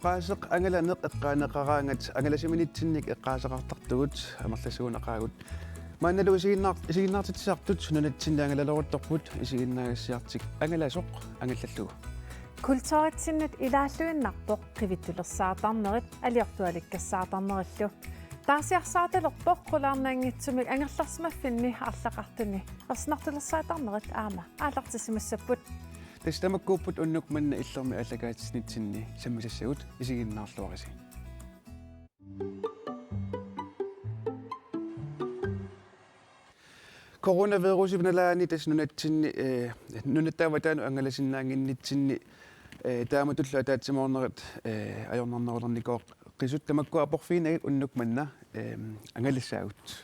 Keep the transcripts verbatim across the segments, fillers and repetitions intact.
Oqaaseq angalaneq eqqaaneqaraangat angalasiminitsinnik eqqaasaqartartugut amerlasuunaqaagut. Maannalu isiginnaar-, isiginnaartitsisartut nunatsinni angalaleruttorput isiginnaagassiartik Angalasoq angallallugu. Kulturitsinnut ilaalluinnarpoq qivittulersaartarnerit aliortualikkassaartarnerillu. Taarsiarsaartalerpoq qulaarnanngitsumik angerlarsimaffinni arlaqartuni ersinartulersaartarnerit aamma aallartissimassapput. Tassa tamakkuupput unnuk manna Illermi aallakaatitsinitsinni sammisassagut, isiginnaarluarisi. Coronavirusip nalaani tassa nunatsinni, eh, nunatta avataanut angalasinnaannginnitsinni, eh, taamatullu ataatsimoornerit, eh, ajornarnerulernikooqisut tamakkua aporfiginagit unnuk manna, eh, angalissaagut.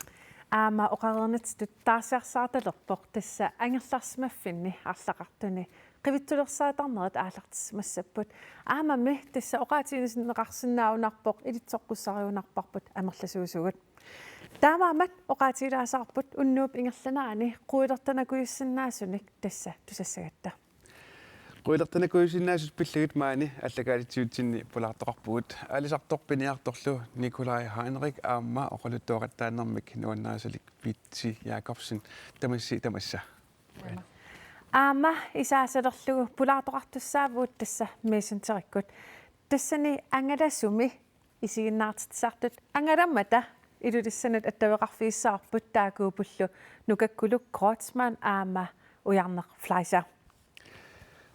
Aamma oqareernittut taarsiarsaartalerpoq tassa angerlarsimaffinni arlaqartuni qivittulersaartarnerit aallartissimassapput. Aammami tassa oqaatigineqarsinnaajunarpoq, ilitsoqqussariunarparput amerlasuusugut. Taamaammat oqaatigilaassavarput unnuup ingerlanerani quilertanakujussinnaasunik tassa tusassagatta. Quilertanakujussinnaasut pillugit maani aallakaatitsivitsinni pulaartoqarpugut. Aalisartoq piniartorlu Nikolaj Heinrich aamma oqaluttuaqattaarnermik nuannarisalik Pitsi Jakobsen. Tamassi tamassa. Aamma isaasalerlugu pulaartoqartussaavugut tassa Messengerikkut. Tassani angalasumi isiginnaartitsisartut angalammata Ilulissanut attaveqarfigissavarput, taakkuuppullu Nukakkuluk Kreutzmann aamma Ujarneq Fleischer.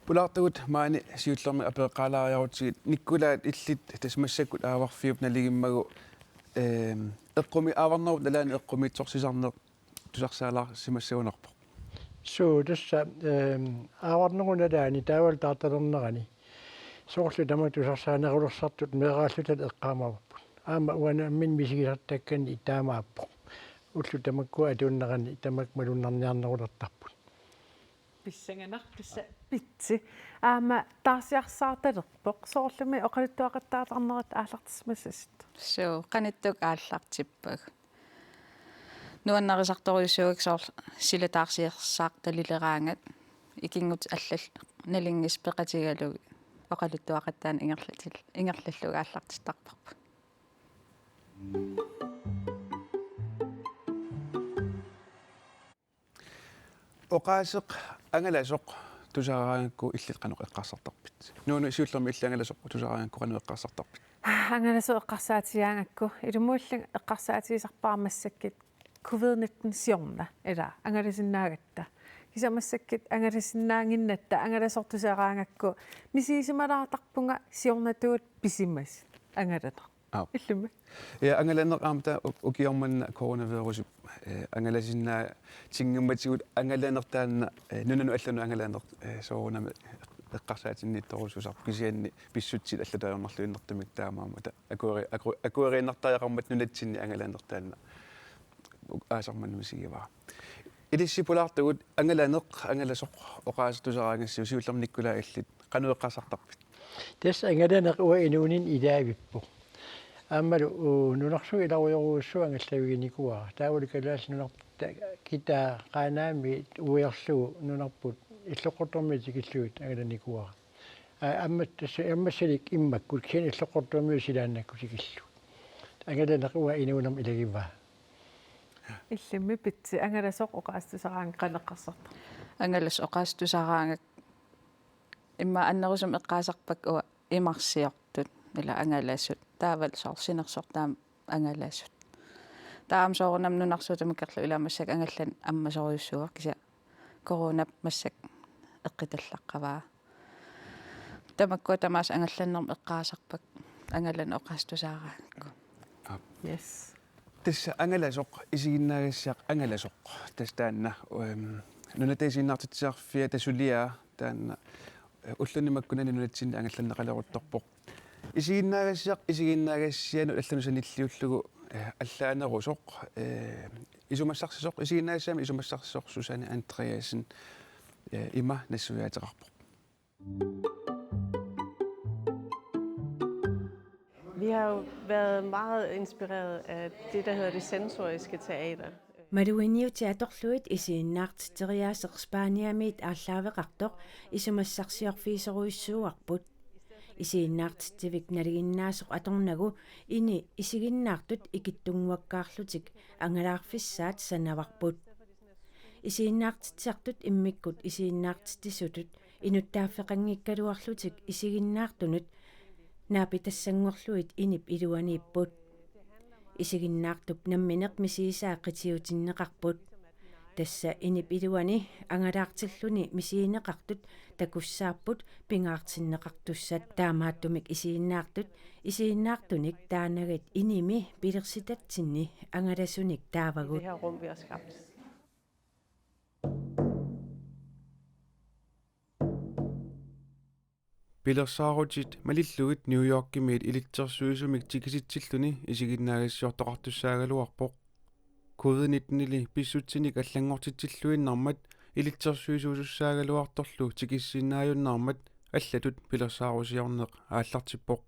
Pulaartugut maani siullermik apeqqaalaariarutsigit, Nikolaj, illit tassa massakkut aavarfiup nalivimmagu, ehm, eqqumi-, aavarnerup nalaani eqqumiitsorsisarneq tusarsaalaarsimassagunarpoq. Suu, tassa, ehm, aavarnerup nalaani taavalu taartalernerani soorlu tamaat tusarsaanerulersartut meeraalluta eqqaamavarput. Aamma uanga nammineq misigisartakkanni taamaappoq. Ullut tamakkua atuunnerani tamakku malunnarniarnerulertarput. Pissanganaq tassa Pitsi. Aamma taarsiarsaartalerpoq, soorlumi oqaluttuaqattaartarnerit aallartissimassasut. Suu, qanittukkut aallartippagut. Nuannarisartorujussuuakka soorlu sila taarsiarsaartalileraangat, ikinngutit allallu nalinginnissaq peqatigalugit oqaluttuaqattaaneq ingerlatil-, ingerlallugu aallartittarparput. Oqaaseq angalasoq tusaraangakku illit qanoq eqqarsartarpit? Nuunu, siullermik illit angalasoq tusaraangakku qanoq eqqarsartarpit? Angalasoq eqqarsaatigaangakku, ilumulillu eqqarsaatigisarpara massakkut covid nitten siorna, ila angalasinnaagatta. Kisianni massakkut angalasinnaannginnatta, angalasoq tusaraangakku misigisimalaartarpunga siornatigut pisimasut angalaneq. Aap. Illimmi? Ja, angalaneq aamma taava u-, ukioq manna coronavirusip, eh, angalasinnaatinngimmatsigut angalaneq taanna, eh, nunanut allanut angalaneq, eh, soorunami eqqarsaatinniittorujussuusarpoq, kisianni pissutsit allatut ajornarluinnartumik taamaammat akueri-, aku-, akueriinnartariaqarmat nunatsinni angalaneq taanna u-, aasaq manna misigivara. Ilissi pulaartugut angalaneq, angalasoq oqaaseq tusaraangassiuk, siullermik Nikolaj, illit qanoq eqqarsartarpit? Tassa angalaneq uanga inuuninni ilaavippoq. Aammalu, uu, nunarsuup ilarujorujussuaq angallaviginikuuara. Taavalu Kalaallit Nunaat ta-, kitaa Qaanaami uiarlugu nunarput Illoqqortoormiut tikillugit angalanikuuara. Aa, aamma tassa, aamma salik immakkut, kisianni Illoqqortoormiut silaannakkut tikillugit. Angalaneq uanga inuunerma ilagivaa. Illimmi Pitsi, angalasoq oqaaseq tusaraangakkut qanoq eqqarsartarpit? Angalasoq oqaaseq tusaraangakkut immaqa annerusumik eqqaasarpakka uanga imarsiortut, ila angalasut. Taavalu soorlu sinersortaamik angalasut. Taava aamma soorunami nunarsuup tamakkerlugu ila massakkut angallaneq ammasorujussuuvoq, kisianni coronap massakkut eqqitallaqqavaa. Tamakkua tamaasa angallannermik eqqaasarpakka angalaneq oqaaseq tusaraangakku. Aap. Yes. Tassa angalasoq, isiginnaagassiaq angalasoq. Tassa taanna, ehm, Nunatta Isiginnaartitsisarfiata suliaa taanna, eh, ulluni makkunani nunatsinni angallanneqaleruttorpoq. Isiginnaagassiaq isiginnaagassianut allanut sanilliullugu, eh, allaanerusoq, eh, isumassarsisoq, isiginnaagassiami isumassarsisoq Susanne Andreasen, eh, ima nassuiaateqarpoq. Vi har jo været meget inspireret af det, der hedder det sensoriske teater. Maluginniutit atorlugit isiginnaartitseriaaseq Spaniamiit aallaaveqartoq isumassarsiorfigisorujussuuarput. Isiginnaartitsivik nalinginnaasoq atornagu ini isiginnaartut ikittunnguakkaarlutik angalaarfissaat sanavarput. Isiginnaartitsisartut immikkut isiginnaartitsisutut inuttaaffeqanngikkaluarlutik isiginnaartunut naapitassanngorlugit inip iluaniipput. Isiginnaartup nammineq misigisaa qitiutinneqarput. Tassa inip iluani angalaartilluni misigineqartut takussaapput pingaartinneqartussat, taamaattumik isiginnaartut isiginnaartunik taanagit inimi pilersitatsinni angalasunik taavagut. Det her rum, vi har skabt. Pilersaarutit malillugit New Yorkimiit ilitsersuisumik tikisitsilluni isiginnaassiortoqartussaagaluarpoq. Covid nitten-ili pissutsinik allanngortitsilluinnarmat ilitsersuisuusussaagaluartorlu tikissiinnaajunnaarmat allatut pilersaarusiorneq aallartippoq.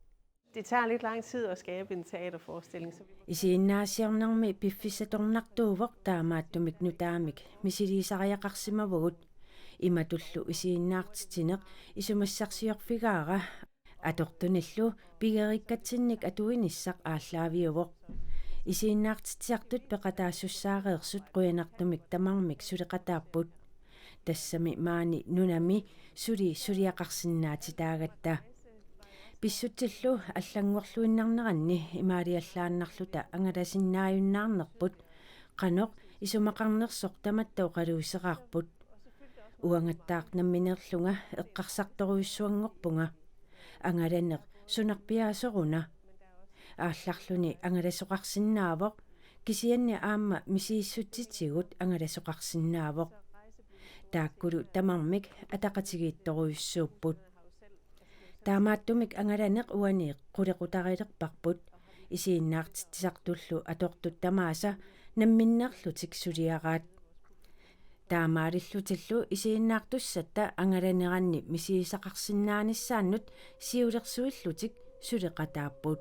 Det tager lidt lang tid at skabe en teaterforestilling, så vi må... Isiginnaassiornermi piffissatornartuuvoq, taamaattumik nutaamik misiliisariaqarsimavugut. Imatullu isiginnaartitsineq isumassarsiorfigaara atortunillu pigeriikkatsinnik atuinissaq aallaaviuvoq. Isiginnaartitsisartut peqataasussaareersut qujanartumik tamarmik suleqataapput. Tassami maani nunami suli suliaqarsinnaatitaagatta. Pissutsillu allanngorluinnarneranni imaaliallaannarluta angalasinnaajunnaarnerput, qanoq isumaqarnersoq tamatta oqaluuseraarput. Uangattaaq nammineerlunga eqqarsartorujussuanngorpunga: Angalaneq sunarpiaasoruna? Aallarluni angalasoqarsinnaavoq, kisianni aamma misigissutsitigut angalasoqarsinnaavoq. Taakkulu tamarmik ataqatigiittorujussuupput. Taamaattumik angalaneq uani qulequtarilerparput, isiginnaartitsisartullu atortut tamaasa namminneerlutik suliaraat. Taamaalillutillu isiginnaartussatta angalaneranni misigisaqarsinnaanissaannut siulersuillutik suleqataapput.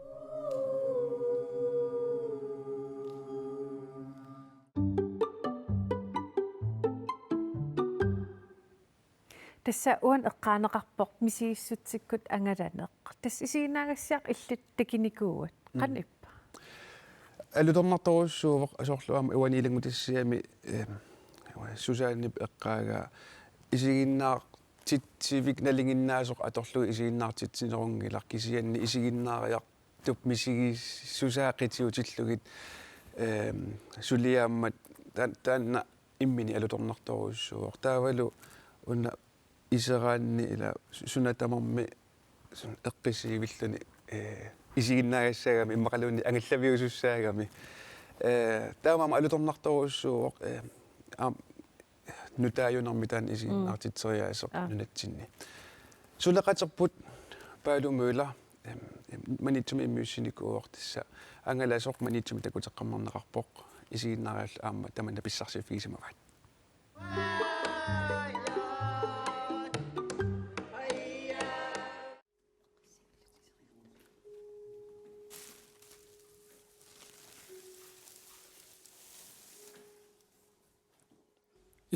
Tassa uani eqqaaneqarpoq misigissutsikkut angalaneq. Tassa isiginnaagassiaq illit takunikuuat. Mm. Qanoq ippa? Alutornartorujussuuvoq, soorlu aamma uani ilanngutassiami, eh, Susanip eqqaagaa isiginnaartitsivik nalinginnaasoq atorlugu isiginnaartitsinerunngilaq, kisianni isiginnaariartup misigissusaa qitiutillugit, eh, suliaammat taan-, taanna imminut alutornartorujussuuvoq. Taavalu una iseraanni ila su-, suna tamarmi suna eqqissiivilluni, eh, isiginnaagassagami immaqaluunniit angallaviusussaagami. Eh, taamaammat alutornartorujussuuvoq, eh, aamma nutaajunermi taanna isiginnaartitseriaaseq. Mm. Aa. Nunatsinni. Suleqaterput Palu Møller, em, em, Maniitsumi immiussinikuuvoq, tassa angalasoq Maniitsumi takuteqqammerneqarpoq, isiginnaariarlu aamma tamanna pissarsiffigisimavaat.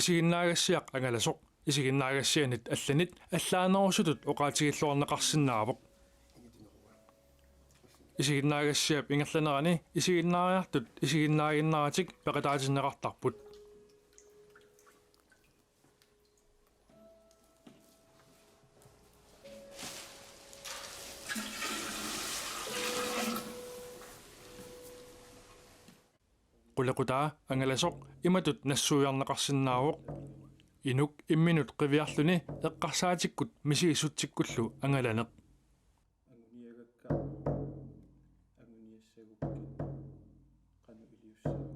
Isiginnaagassiaq angalasoq isiginnaagassianit allanit allaanerusutut oqaatigilluarneqarsinnaavoq. Isiginnaagassiap ingerlanerani isiginnaariartut isiginnaaginnaratik peqataatinneqartarput. Qulequtaa angalasoq imatut nassuiarneqarsinnaavoq: inuk imminut qiviarluni eqqarsaatikkut misigissutsikkullu angalaneq. Anguniagakka, anguniassagukkit, qanoq iliussavunga?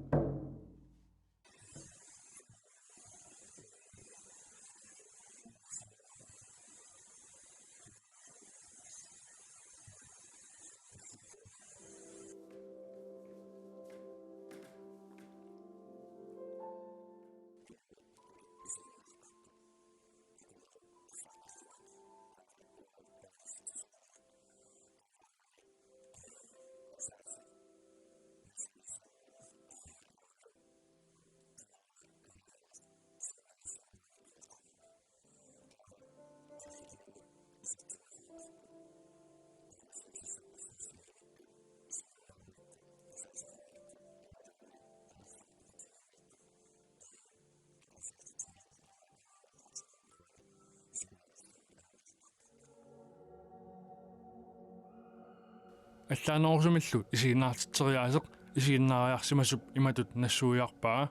Allaanerusumillu isiginnaartitseriaaseq isiginnaariarsimasup imatut nassuiarpaa.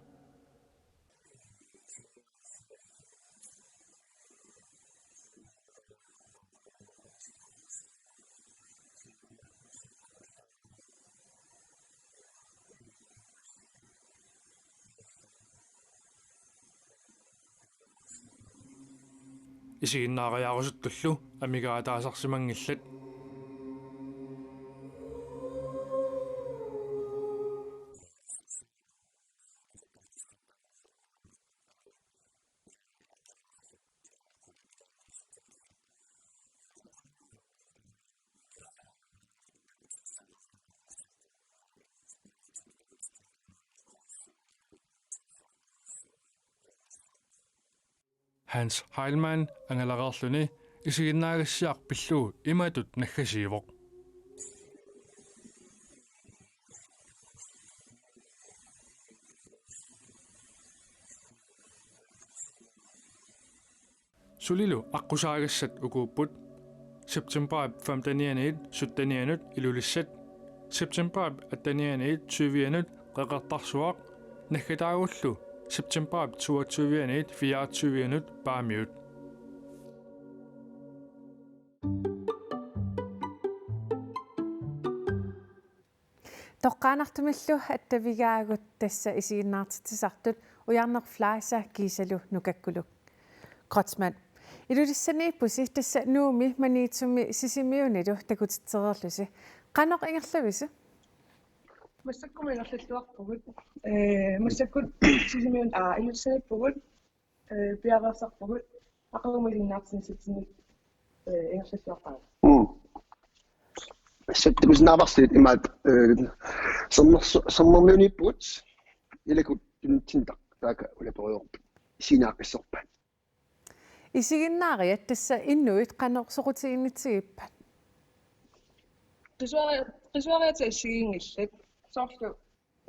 Isiginnaariarusuttullu amigaataasarsimanngillat. Hans Heilmann angalareerluni isiginnaagassiaq pillugu imatut naggasiivoq. Sulilu aqqusaagassat ukuupput: septembarip femtenianiit syttenianut Ilulissat, septembarip attenianiit tyvianut Qeqertarsuaq, naggataagullu septembarip toogtyvianiit fireogtyvianut Paamiut. Toqqaannartumillu attavigaagut tassa isiginnaartitsisartut Ujarneq Fleischer kiisalu Nukakkuluk Kreutzmann. Ilulissaniippusi, tassa Nuummi Maniitsumi Sisimiunilu takutitsereerlusi. Qanoq ingerlavisi? Massakkut ingerlalluarpugut. Ee, massakkut Sisimiun-, aa, Ilulissaniippugut. Ee, piareersarpugut. Aqagumut isiginnaartitsinissatsinnut, ee, ingerlalluarpara. Mm. Massakkut takusinnaavarsi imaat, ee, sermersu-, sermermiuniippugut, ilakut tunitsinnitaq taakku ulaperujoorput. Isiginnaaqqissiorpaat. Isiginnaariat tassa inuit qanoq soqutiginnitsigippat? Qisuari-, qisuariaatit assigiinngillat. Soorlu,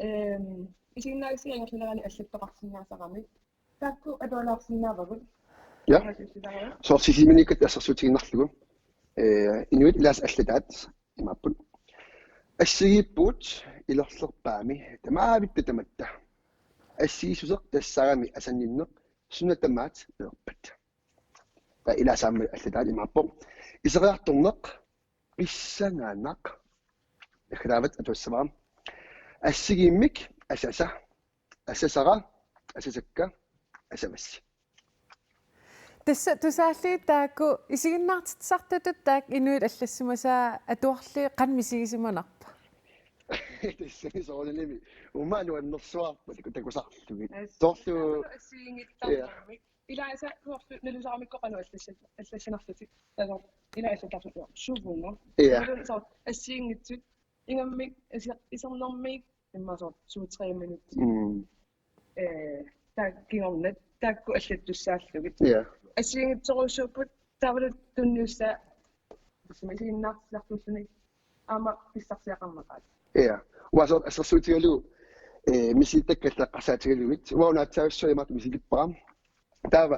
ehm, isiginnaagassiaq ingerlanerani allattoqarsinnaasarami. Taakku atualaarsinnaavagut. Ja. Taamaasillutaarami. Soorlu Sisimiuniikkatta assersuutigiinnarlugu. Ee, inuit ilaasa allataat imaapput: Assigiippugut ilerlerpaami tamaavitta tamatta. Assigiissuseq tassaagami asanninneq suna tamaat meerpat. Taava ilaasa aamma allataat imaappoq: Iseriartorneq pissanganaq. Naggataasat atuassavara: Assigiimmik asasa, asasara, asasakka, asavassi. Tassa tusaallugit taakku isiginnaartitsisartutut taakku inuit allassimasaat atuarlugit qanoq misigisimanarpa? Tassani soorunalimi uuma nuannersuarput taku-, takusarlugit. Soorlu assigiinngittarnermik. Ja. Ilaasa soorlu nalusaramikku qanoq allassi-, allassinarlutik. Taava ila allattarlutik suvunga. Ja. Taava soorlu assigiinngitsut ingammik isi-, isernermik immaqa soorlu to-tre minutsit. Mm. Ee, taakku kingorna taakku allattussaallugit. Ja. Assigiinngitsorujussuupput taavalu tunniussaa tassami isiginnaartitsisartuulluni aamma pissarsiaqarnaqaat. Ja. Uanga soorlu assersuutigalugu, ee, misilittakkaallaqqasaatigalugit. Uanga una aatsaat imaattoq misilippara. Taava,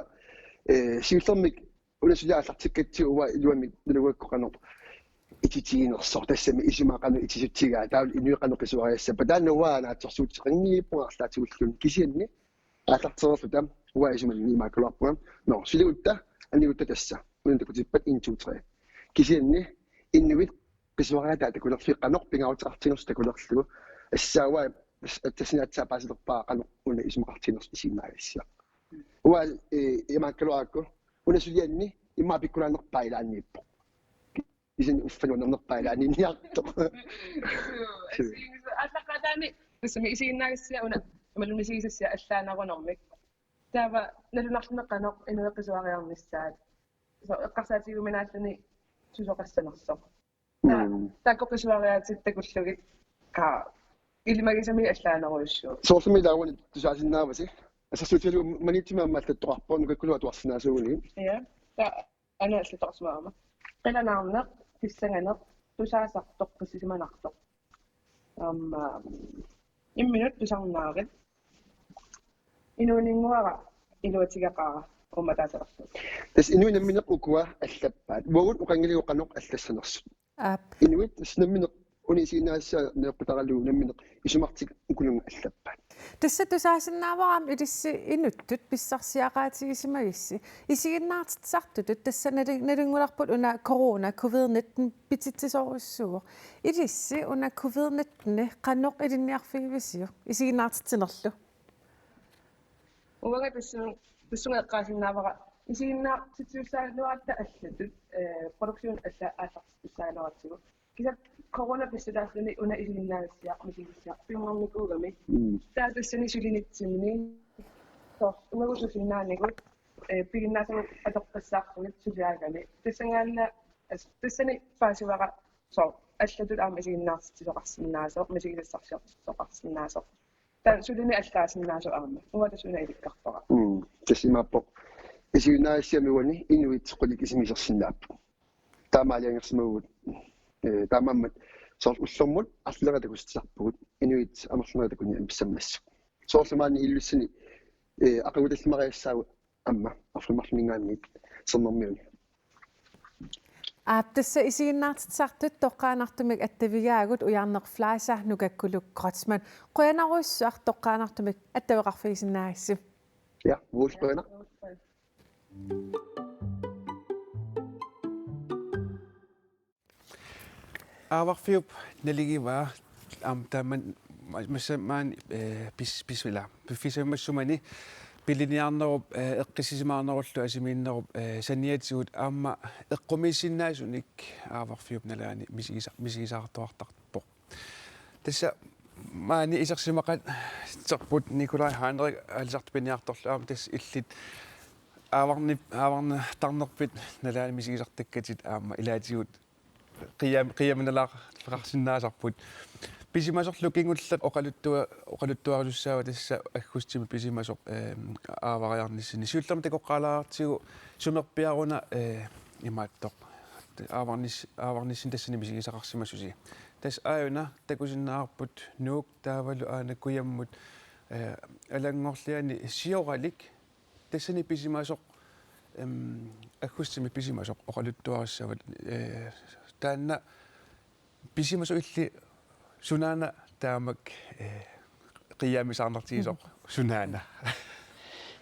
ee, siullermik una suli aallartikkatsigu uanga iluamik nalugakkut qanoq ititiginersoq, tassami isuma qanoq itisutsigaa, taavalu inuit qanoq qisuariassappat. Taanna uanga naatsorsuuteqanngilanga arlaatigulluunniit, kisianni aallartereerluta uanga isumanni imaakkaluarpunga: Nå, suligutta, anigutta tassa. Una takutippat en, to, tre. Kisianni inuit qisuariaataat takulerlugit qanoq pingaaruteqartiginersoq takulerlugu. Assaava, tassani aatsaat paasilerpara qanoq una isumaqartiginersoq isiginnaagassiaq. Uanga, ee, imaakkaluarakku una sulianni immaqa pikkulaannerpaaq ilaanniippoq. Isin uffa nuannernerpaaq ilaanniinniartoq. Assigiinngissuseq aallaqqaataani tassami isiginnaagassiaq una imaluunniit misigisassiaq allaanerunermik. Taava nalunarluni qanoq inuit qisuariarnissaat. Soorlu eqqarsaatigiuminaalluni susoqassanersoq. Taava, mm, taakku qisuariaatit takullugit, aa, ilimagisamik allaanerujussuuvoq. Soorlumi taava una tusaasinnaavasi. Assersuutigalugu Maniitsumi aamma allattoqarpoq, Nukakkuluk atuarsinnaasuuguni. Ja. Taava una allattoqarsimagama: Qilanaarneq, pissanganeq, tusaasartoq, pissisimanartoq. Aamma imminut tusarnaarit. Inuuninnguara iluatigaqaara uummataasalerlugu. Tassa inuit nammineq ukua allappaat. Uagut oqanngilakka qanoq allassanersut. Aap. Inuit tassa nammineq Una isiginnaagassiaq neqqutaralugu nammineq isumartik ukulunga allappaat. Tassa tusaasinnaavara aamma ilissi inuttut pissarsiaqaatigisimagissi. Isiginnaartitsisartutut tassa nali-, nalunngulerput una corona covid nitten pititsisorujussuuvoq. Ilissi una covid nitten qanoq ilinniarfigivisiuk isiginnaartitsinerlu? Uanga tassunga, tassunga eqqaasinnaavara isiginnaartitsisussaanerugatta allatut, eh, produktion alla aallartittussaaneratsigu. Kisianni corona pissutaalluni una isiginnaagassiaq misigissiaq piumaarnikuugami. Mm. Taava tassani sulinitsinni. Soorlu uagut susinnaanigut, eh, piginnaasagut atoqqissaarlugit suliaagami. Tassanngaanniit, altså, tassani paasivara soorlu allatut aamma isiginnaartitsisoqarsinnaasoq, misigisassarsiortitsisoqarsinnaasoq. Taava sulini allaasinnaasut aamma. Uanga tassa una ilikkarpara. Mm. Tassa imaappoq. Isiginnaagassiami uani inuit qulit isummat isersinnaapput. Taamaaliangersimavugut, eh, taamaammat soorlu ullormut arlaleriarlunga takussutissarpugut inuit amerlanerit takunerat aamma pissammassuk. Soorlu maani Ilulissani, eh, aqagu tallimariassaagut aamma arfineq-marlunninngaanniit Sermermiuni. Aap, tassa isiginnaartitsisartut toqqaannartumik attavigaagut Ujarneq Fleischer Nukakkuluk Kreutzmann. Qujanarujussuaq toqqaannartumik attaveqarfigisinnaagassi. Ja, vuos qujanaq. Aavarfiup naligigaa aamma taamani ma-, massa maani, eh, pis-, pis-, ila, piffissaq immassumani piliniarnerup, eh, eqqissisimaarnerullu asimiinnerup, eh, saniatigut aamma eqqumiissinnaasunik Aavarfiup nalaani misigisa-, misigisaqartuartarpoq. Tassa maani isersimaqaat serput Nikolaj Heinrich aalisartut piniartorlu aamma tassa illit aavarni-, aavartarnerpit nalaani misigisartakkatit aamma ilaatigut qiam-, qiamminalaarfeqarsinnaasarput. Pisimasorlu kingulleq oqaluttua-, oqaluttuarisussaava tassa aggustimi pisimasoq, ehm, aavariarnissani. Siullermik takoqqaalaartigu sumerpiaruna, eh, imaattoq. Aavarnis-, aavarnissani tassani misigisaqarsimasusi. Tassa aajuna takusinnaavarput Nuuk taavalu aana kujammut, eh, alanngorliani sioralik tassani pisimasoq, em, aggustimi pisimasoq oqaluttuarissavat, eh, taanna pisimasoq illit sunaana taamak, eh, qiammisaarnartigisoq sunaana?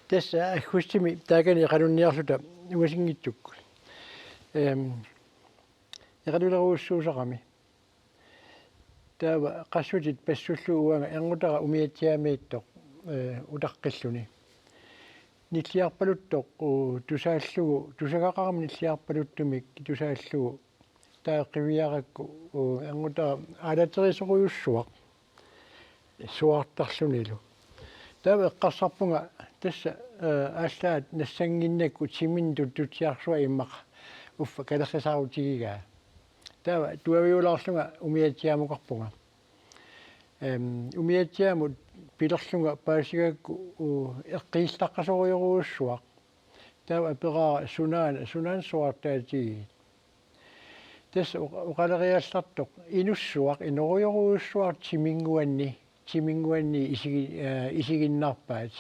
Tassa aggustimi taakani qanunniarluta uasinngitsukkut. Em, eqalulerujussuusarami. Taava qassutit passullugu uanga erngutara umiatsiaamiittoq, eh, utaqqilluni. Nilliarpaluttoq, u, tusaallugu, tusagaqarami nilliarpaluttumik tusaallugu. Taava qiviarakku, u, erngutara aalaterisorujussuaq. Suaartarlunilu. Taava eqqarsarpunga tassa, eh, aallaat nassannginnakku timinnut tuttutsiarsuaq immaqa uffa kalerrisaarutigigaa. Taava tuaviulaarlunga umiatsiaamukarpunga. Em, umiatsiaamut pilerlunga paasigakku, u, eqqiillaqqasorujorujussuaq. Taava aperaara sunaana, sunaana suaartaatigigit. Tassa oqa-, oqaleriallartoq inussuaq, inorujorujussuaq timinnguanni, timinnguanni isigi-, eh, isiginnarpaat.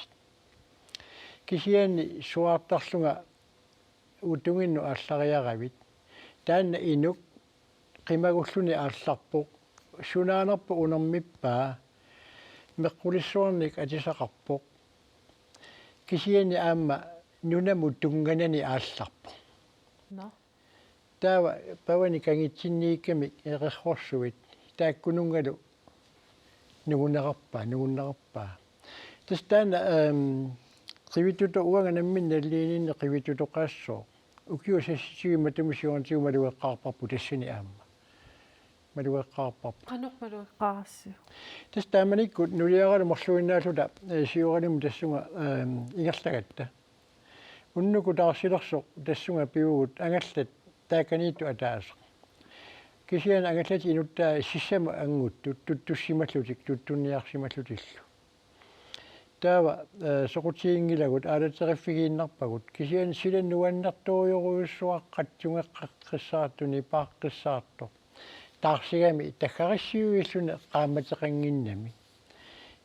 Kisianni suaartarlunga utunginnut aallariaravit. Taanna inuk qimagulluni aallarpoq, sunaanerpoq unermippaa, meqqulissuarnik atisaqarpoq. Kisianni aamma nunamut tunnganani aallarpoq. Nå. Taava pavani kangitsinniikkamik eqerrorsuit taakkununngalu nungunneqarpaa, nungunneqarpaa. Tassa taanna, ehm, qivittuto-, uanga nammineq naliliininni qivittutoqassooq. Ukiut seksogtyve matuma siornatigut malugeqqaarparput tassani aamma. Malugeqqaarparput. Qanoq malugeqqaarassi? Tassa taamanikkut nuliaralu marluinnaalluta, eh, sioralimut tassunga, ehm, ingerlagatta. Unnukkut taarsilersoq tassunga pivugut angallat taakkaniittut ataaseq. Kisianni angallatit inuttai sissamut anguttut tuttussimallutik tuttunniarsimallutillu. Taava, eh, soqutiginngilagut aalateriffigiinnarpagut kisianni sila nuannertorujorujussuaq qatsungeqqissaartoq nipaaqqissaartoq. Taarsigami taggarissiuilluni qaammateqannginnami.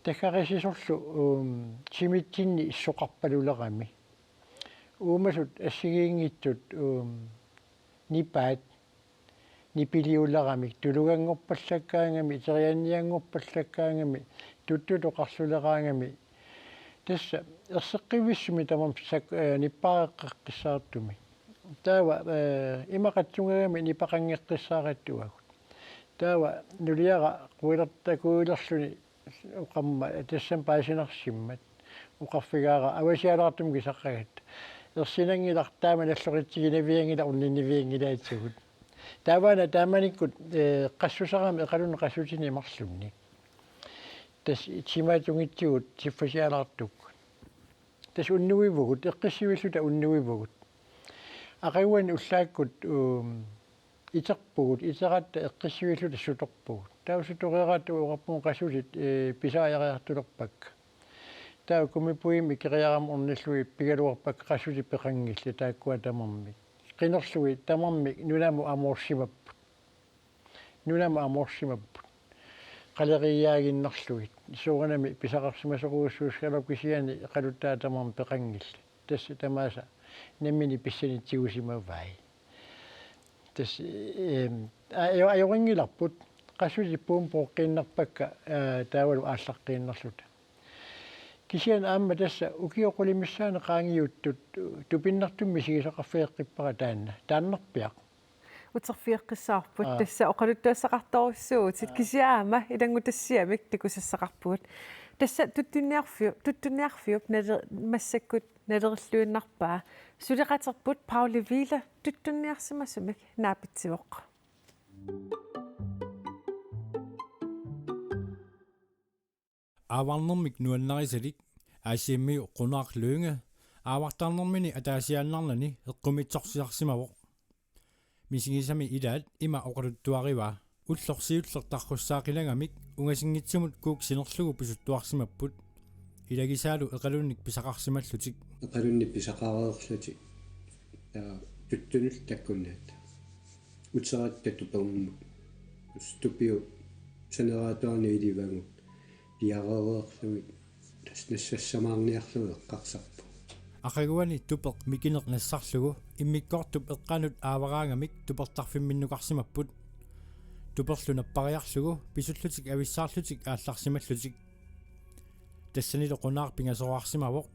Taggarissisorlu, um, timitsinni soqarpalulerami. Uumasut assigiinngitsut, um, nipaat nipiliularamik, tuluganngorpallakkaangami, iteriannianngorpallakkaangami, tuttut oqarluleraangami. Tassa erseqqivissumik tamarmik sak-, eh, nippaaqqeqqissaartumik. Taava, eh, ima qatsungagami nipeqanngeqqissaarattuagut. Taava nuliara quilertakuilerluni oqarmat tassani paasinarsimmat. Oqarfigaara avasialaartumik kisaqagat. Ersinanngilaq taama nalloqitsiginavianngilaq unninnivianngilaatsigut. Taavaana taamanikkut, eh, qassusarami eqalunnut qassutinik marlunnik. Tassa timaatungitsigut siffasialaartukkut. Tassa unnuivugut, eqqissivilluta unnuivugut. Aqaguani ullaakkut, um, iterpugut, iteratta eqqissivilluta sutorpugut. Taava sutoreeratta oqarpugut qassutit, eh, pisariariartulerpakka. Taava gummibådimi ikeriarama ornillugit pigaluarpakka qassutit peqanngillat taakkua tamarmik. Qinerlugit tamarmik nunamut amoorsimapput. Nunamut amoorsimapput. Qaleriiaaginnarlugit. Soorunami pisaqarsimasorujussuusarput kisianni eqaluttaat tamarmik peqanngillat. Tassa tamaasa nammineq pissanitsigisimagai. Tassa, eem, a-, ajo-, ajorinngilarput. Qassutit puummi pooqqiinnarpakka, aa, taavalu aallaqqinniarluta. Kisianni aamma tassa ukiut qulit missaanni qaangiuttut tupinnartumik misigisaqarfigeqqippara taanna. Taannarpiaq. Uterfigeqqissaarput. Aa. Tassa oqaluttuassaqartorujussuuvutit. Aa. Kisianni aamma ilanngutassiamik takusassaqarpugut. Tassa tuttunniarfiup, tuttunniarfiup nale-, massakkut nalerilluinnarpaa. Suleqaterput Pauli Wille tuttunniarsimasumik naapitsivoq. Aavarnermik nuannarisalik Aasiimmiu Qunaaq Lynge aavartarnermini ataasiaannarnani eqqumiitsorsisarsimavoq. Misigisami ilaat ima oqaluttuarivaa: Ulloq siulleq tarrussaaqinagamik ungasinngitsumut kuuk sinerlugu pisuttuarsimapput. Ilagisaalu eqalunnik pisaqarsimallutik. Eqalunnik pisaqareerlutik. Taava tuttunut takkunnaat. Uteratta tupermut. Tupiu saneraatuarnut ilivagut. Piareereerlugit. Tassa nassassamaarniarlugu eqqarsarpugut. Aqaguani tupeq mikineq nassarlugu immikkoortup eqqaanut aavaraangamik tupertarfimminnukarsimapput. Tuperlu nappariarlugu pisullutik avissaarlutik aallarsimallutik. Tassanilu Qunaaq pingasoraarsimavoq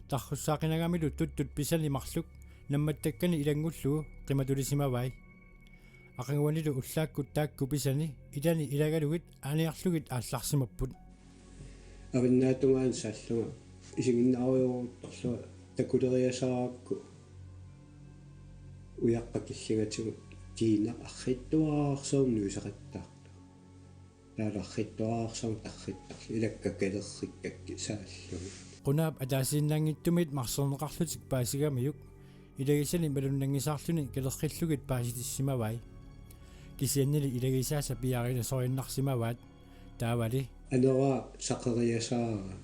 tarrussaaqinagamilu tuttut pisani marluk nammattakkani ilanngullugu qimatulisimavai. Aqaguanilu ullaakkut taakku pisani ilani ilagalugit aaniarlugit aallarsimapput. Avannaatungaani saallunga isiginnaarujooruttorlunga takuleriasaarakku ujaqqat killingatigut tiinaq arriitsuararsuarnik nuisaqattaartoq. Taava arriitsuararsuarnik tarrittarlugit ilakka kalerrikkakka saallugit. Qunaap ataasiinnaanngitsumit marserneqarlutik paasigamiuk ilagisani malunnanngisaarluni kalerrillugit paasitissimavai. Kisiannili ilagisaasa piareersornarsimavaat taavali. Aneraa saqeriasaarami.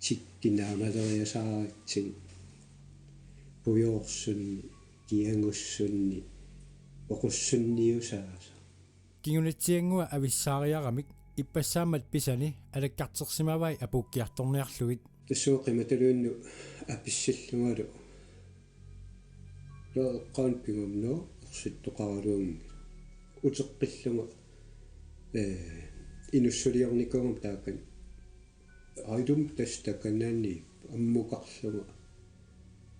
Tikki naamaleriasaaratsigu pujoorsunni, kiagussunni, oqussunniusaasoq. Kingunitsiannguaq avissaariaramik ippassaammat pisani alakkartersimavai apuukkiartorniarlugit. Tassunga qimatuluinnut apissillungalu. Taava eqqaanut pigumnut ersittoqaraluunngilaq. Uteqqillunga, ee, inussuliornikuugama taakani. Aidum tassa takanani ammukarlunga.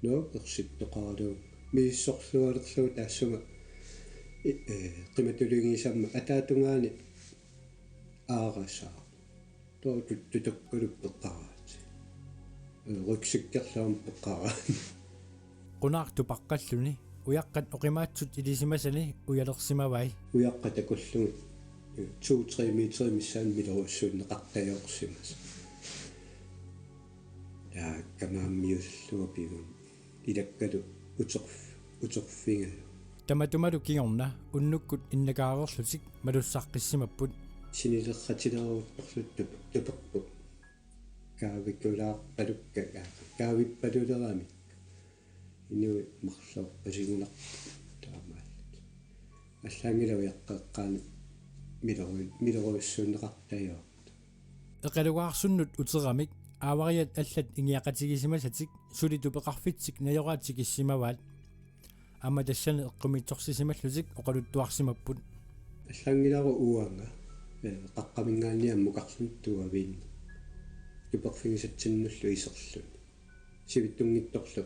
Nuuk ersittoqaraluunngilaq. Misissorlualerlugu taassuma, i-, ee, qimatuluinngisamma ataatungaani aarasaaq. Taava tuttukkalu peqaraat. Ee, rygsækkerluarmik peqaraat. Qunaaq tupaqqalluni ujaqqat oqimaatsut ilisimasani ujalersimavai. Ujaqqat takullugit, ee, to-tre meter missaani miloriussuunneqartajoorsimasoq. Taakku maammiusullugu pigummi. Ilakkalu uterf-, uterfigalugu. Tamatumalu kingorna unnukkut innakaareerlutik malussaqqissimapput. Sinilerratileruttorlutik tup-, tuperput. Kaavikulaarpalukka, kaavippaluleramik. Inuit marluk pasigunarput taamaallutik. Allaanngilaq ujaqqat eqqaanni milori-, miloriussuunneqartajoortut. Eqalugaarsunnut uteramik aavariat allat ingiaqatigisimasatik suli tupeqarfitsik najoraat tikissimavaat. aamma tassani eqqumiitsorsisimallutik oqaluttuarsimapput. Allanngilara uanga, eh, qaqqaminngaanniit ammukarluni tuaviinnaq. Tuperfigisatsinnullu iserluni. Sivitsunngitsorlu,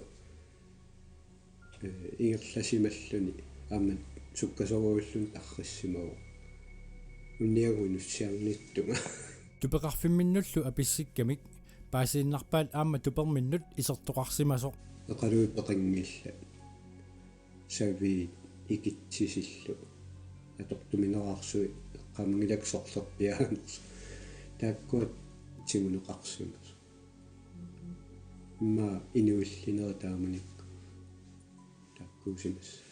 eh, ingerlasimalluni aamma sukkasoorujussuarluni tarrissimavoq. Unniagu inussiarnittunga. Tupeqarfimminnullu apissikkamik paasiinnarpaat aamma tuperminnut isertoqarsimasoq. Eqaluit peqanngillat. Saviit ikitsisillu. Atortumineraarsuit eqqaamanngilakkit sorlerpiaanersoq. Taakkua tiguneqarsimasoq. Immaqa inuillineri taamanikkut taakkuusimassasoq.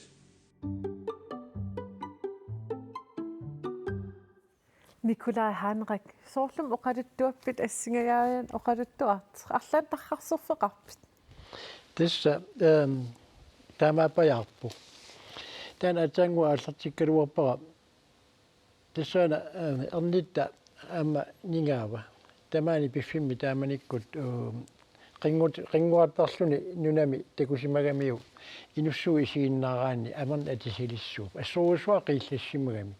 Nikolaj Heinrich, soorlumi oqaluttuappit assingajaavian oqaluttuartoq, arlaannik tarrarsorfeqarpit? Tassa, ehm, taamaappajaarpoq. Taanna aatsaannguaq aallartikkaluarpara. Tassaana, ehm, ernitta aamma ningaava. Tamaani piffimmi taamanikkut, ehm, qinngut-, qinnguartarluni nunami takusimagamiuk inussuup isiginnaaraanni amernik atisalissuup. Assorujussuaq qiillassimagami.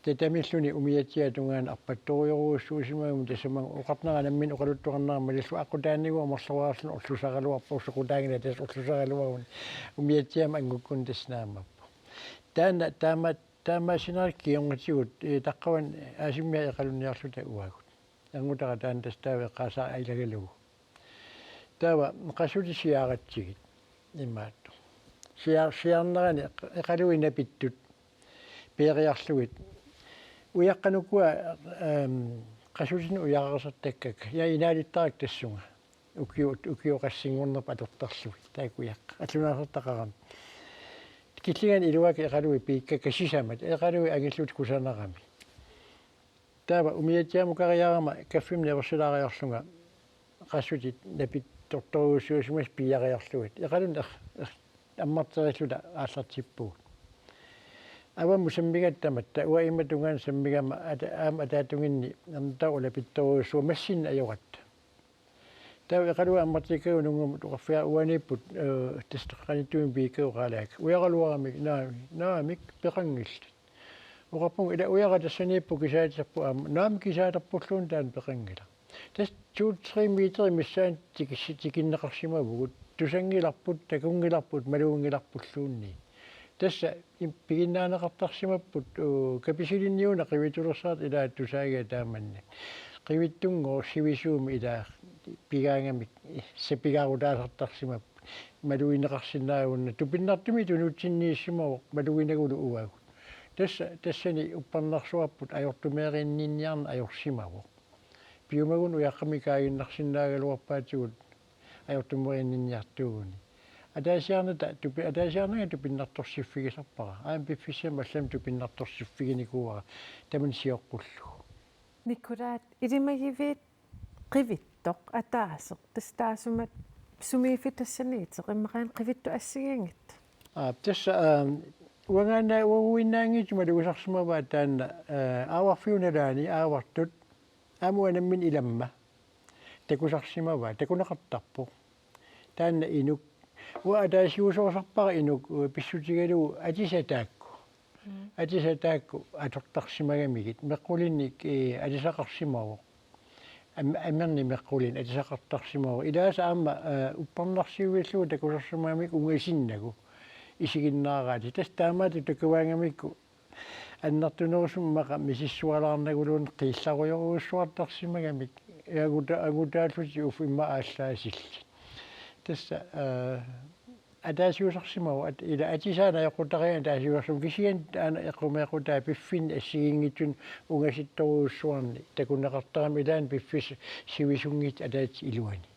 Tatamilluni umiatsiaata tungaanut arpattorujorujussuusimagami tassami oqarnera nammineq oqaluttuarnera malillugu aqqutaanikuuvoq amerloriarluni orlusaraluarpoq soqutaanngilaq tassa orlusaraluaruni umiatsiaamut anngukkunik tassa naammapput. Taanna taama taamaassinerit kingornatigut, eh, taqqavani Aasimmia Eqalunniarluta uagut. Erngutara taanna tassa taava eqqaasaara ilagalugu. Taava qassutit siaaratsigit imaattoq. Siaa-, siaarnerani Eqaluit napittut peeriarlugit. Ujaqqat ukua, ehm, qassutinik ujareersartakkakka. Ja inaalittarakku tassunga. Ukiu-, ukioqassinngornerput atortarlugit. Taakku ujaqqat. Allunaasartaqarami. Killingani iluakka Eqaluit piikkakka sisamat. Eqaluit angillutik kusanarami. Taava umiatsiamukariarama kaffimut naversilaariarlunga qassutit napittortorujussuusimasut piiariarlugit. Eqalunnut er-, er-, ammarterilluta aallartippugut. Avammut sammigatta tamatta uanga imatut tungaanut sammigama ata-, aamma ataatunginni ernutaq ulapittorujussuaq massinnik ajoratta. Taava Eqaluit ammartikkagut nungumut oqarfigaara uaniipput, eh, tassa qanittuinnaq piikkagut oqaalaakka. Ujaraluaramik, naamik, naamik, peqanngillat. Oqarpunga ila ujara tassaniippoq kisaaterpoq aamma. Naamik kisaaterpulluunniit taanna peqanngilaq. Tassa to-tre meterit missaanni tikissi-, tikinneqarsimavugut. Tusanngilarput, takunngilarput, maluginngilarpulluunniit. Tassa im-, piginnaaneqartarsimapput, uu, kapisilinniuna qivittulersaartut ilaat tusaagiga taamannak. Qivittunngooq sivisuumik ilaat pigaangamik, sapigaarutaasartarsimapput. Malugineqarsinnaagunarpoq. Tupinnartumik tunutsinniissimavoq, maluginagulu uagut. Tassa, tassani uppernarsuarput ajortumeerinninniarneq ajorsimavoq. Piumagunik ujaqqamik kaaginnarsinnaagaluarpaatigut ajortumeerinninniartuuguni. Ataasiarnata tupi-, ataasiarnanga tupinnartorsiffigisarpara. Aamma piffissami allami tupinnartorsiffiginikuuara tamanna sioqqullugu. Nikolaj, ilimagiviit qivittoq ataaseq, tassa taassuma sumiiffik tassaniittoq, immaqaana qivittut assigiinngitsut? Aa, tassa, aa, uangaana-, uaguinnaanngitsut malugisarsimavaat taanna, aa, aavarfiup nalaani aavartut, aamma uanga nammineq ilamma. Takusarsimavaat, takuneqartarpoq. Taanna inuk. Uanga ataasiusorisarpara inuk, uu, pissutigalugu atisat taakku. Mm. Atisat taakku atortarsimagamigit. Meqqulinnik, ee, atisaqarsimavoq. Am-, amernik meqqulinik atisaqartarsimavoq. Ilaasa aamma, ee, uppernarsiuillugu takusarsimagamik ungasinnagu. Isiginnaaraatit. Tassa taamaattoq takugaangamikku annertunerusumik immaqa misissualaarnaguluunniit qiillarujorujussuartarsimagamik. Anguta-, angutaallutik uffa immaqa aallaasillit. Tassa, ee, ataasiusarsimavoq, at-, ila atisaat najoqqutariaanni ataasiusarsimavoq, kisianni aana eqqumeeqqutaa piffinni assigiinngitsunik ungasittorujussuarnik takuneqartarami ilaanni piffissaq sivisunngitsoq ataatsip iluani.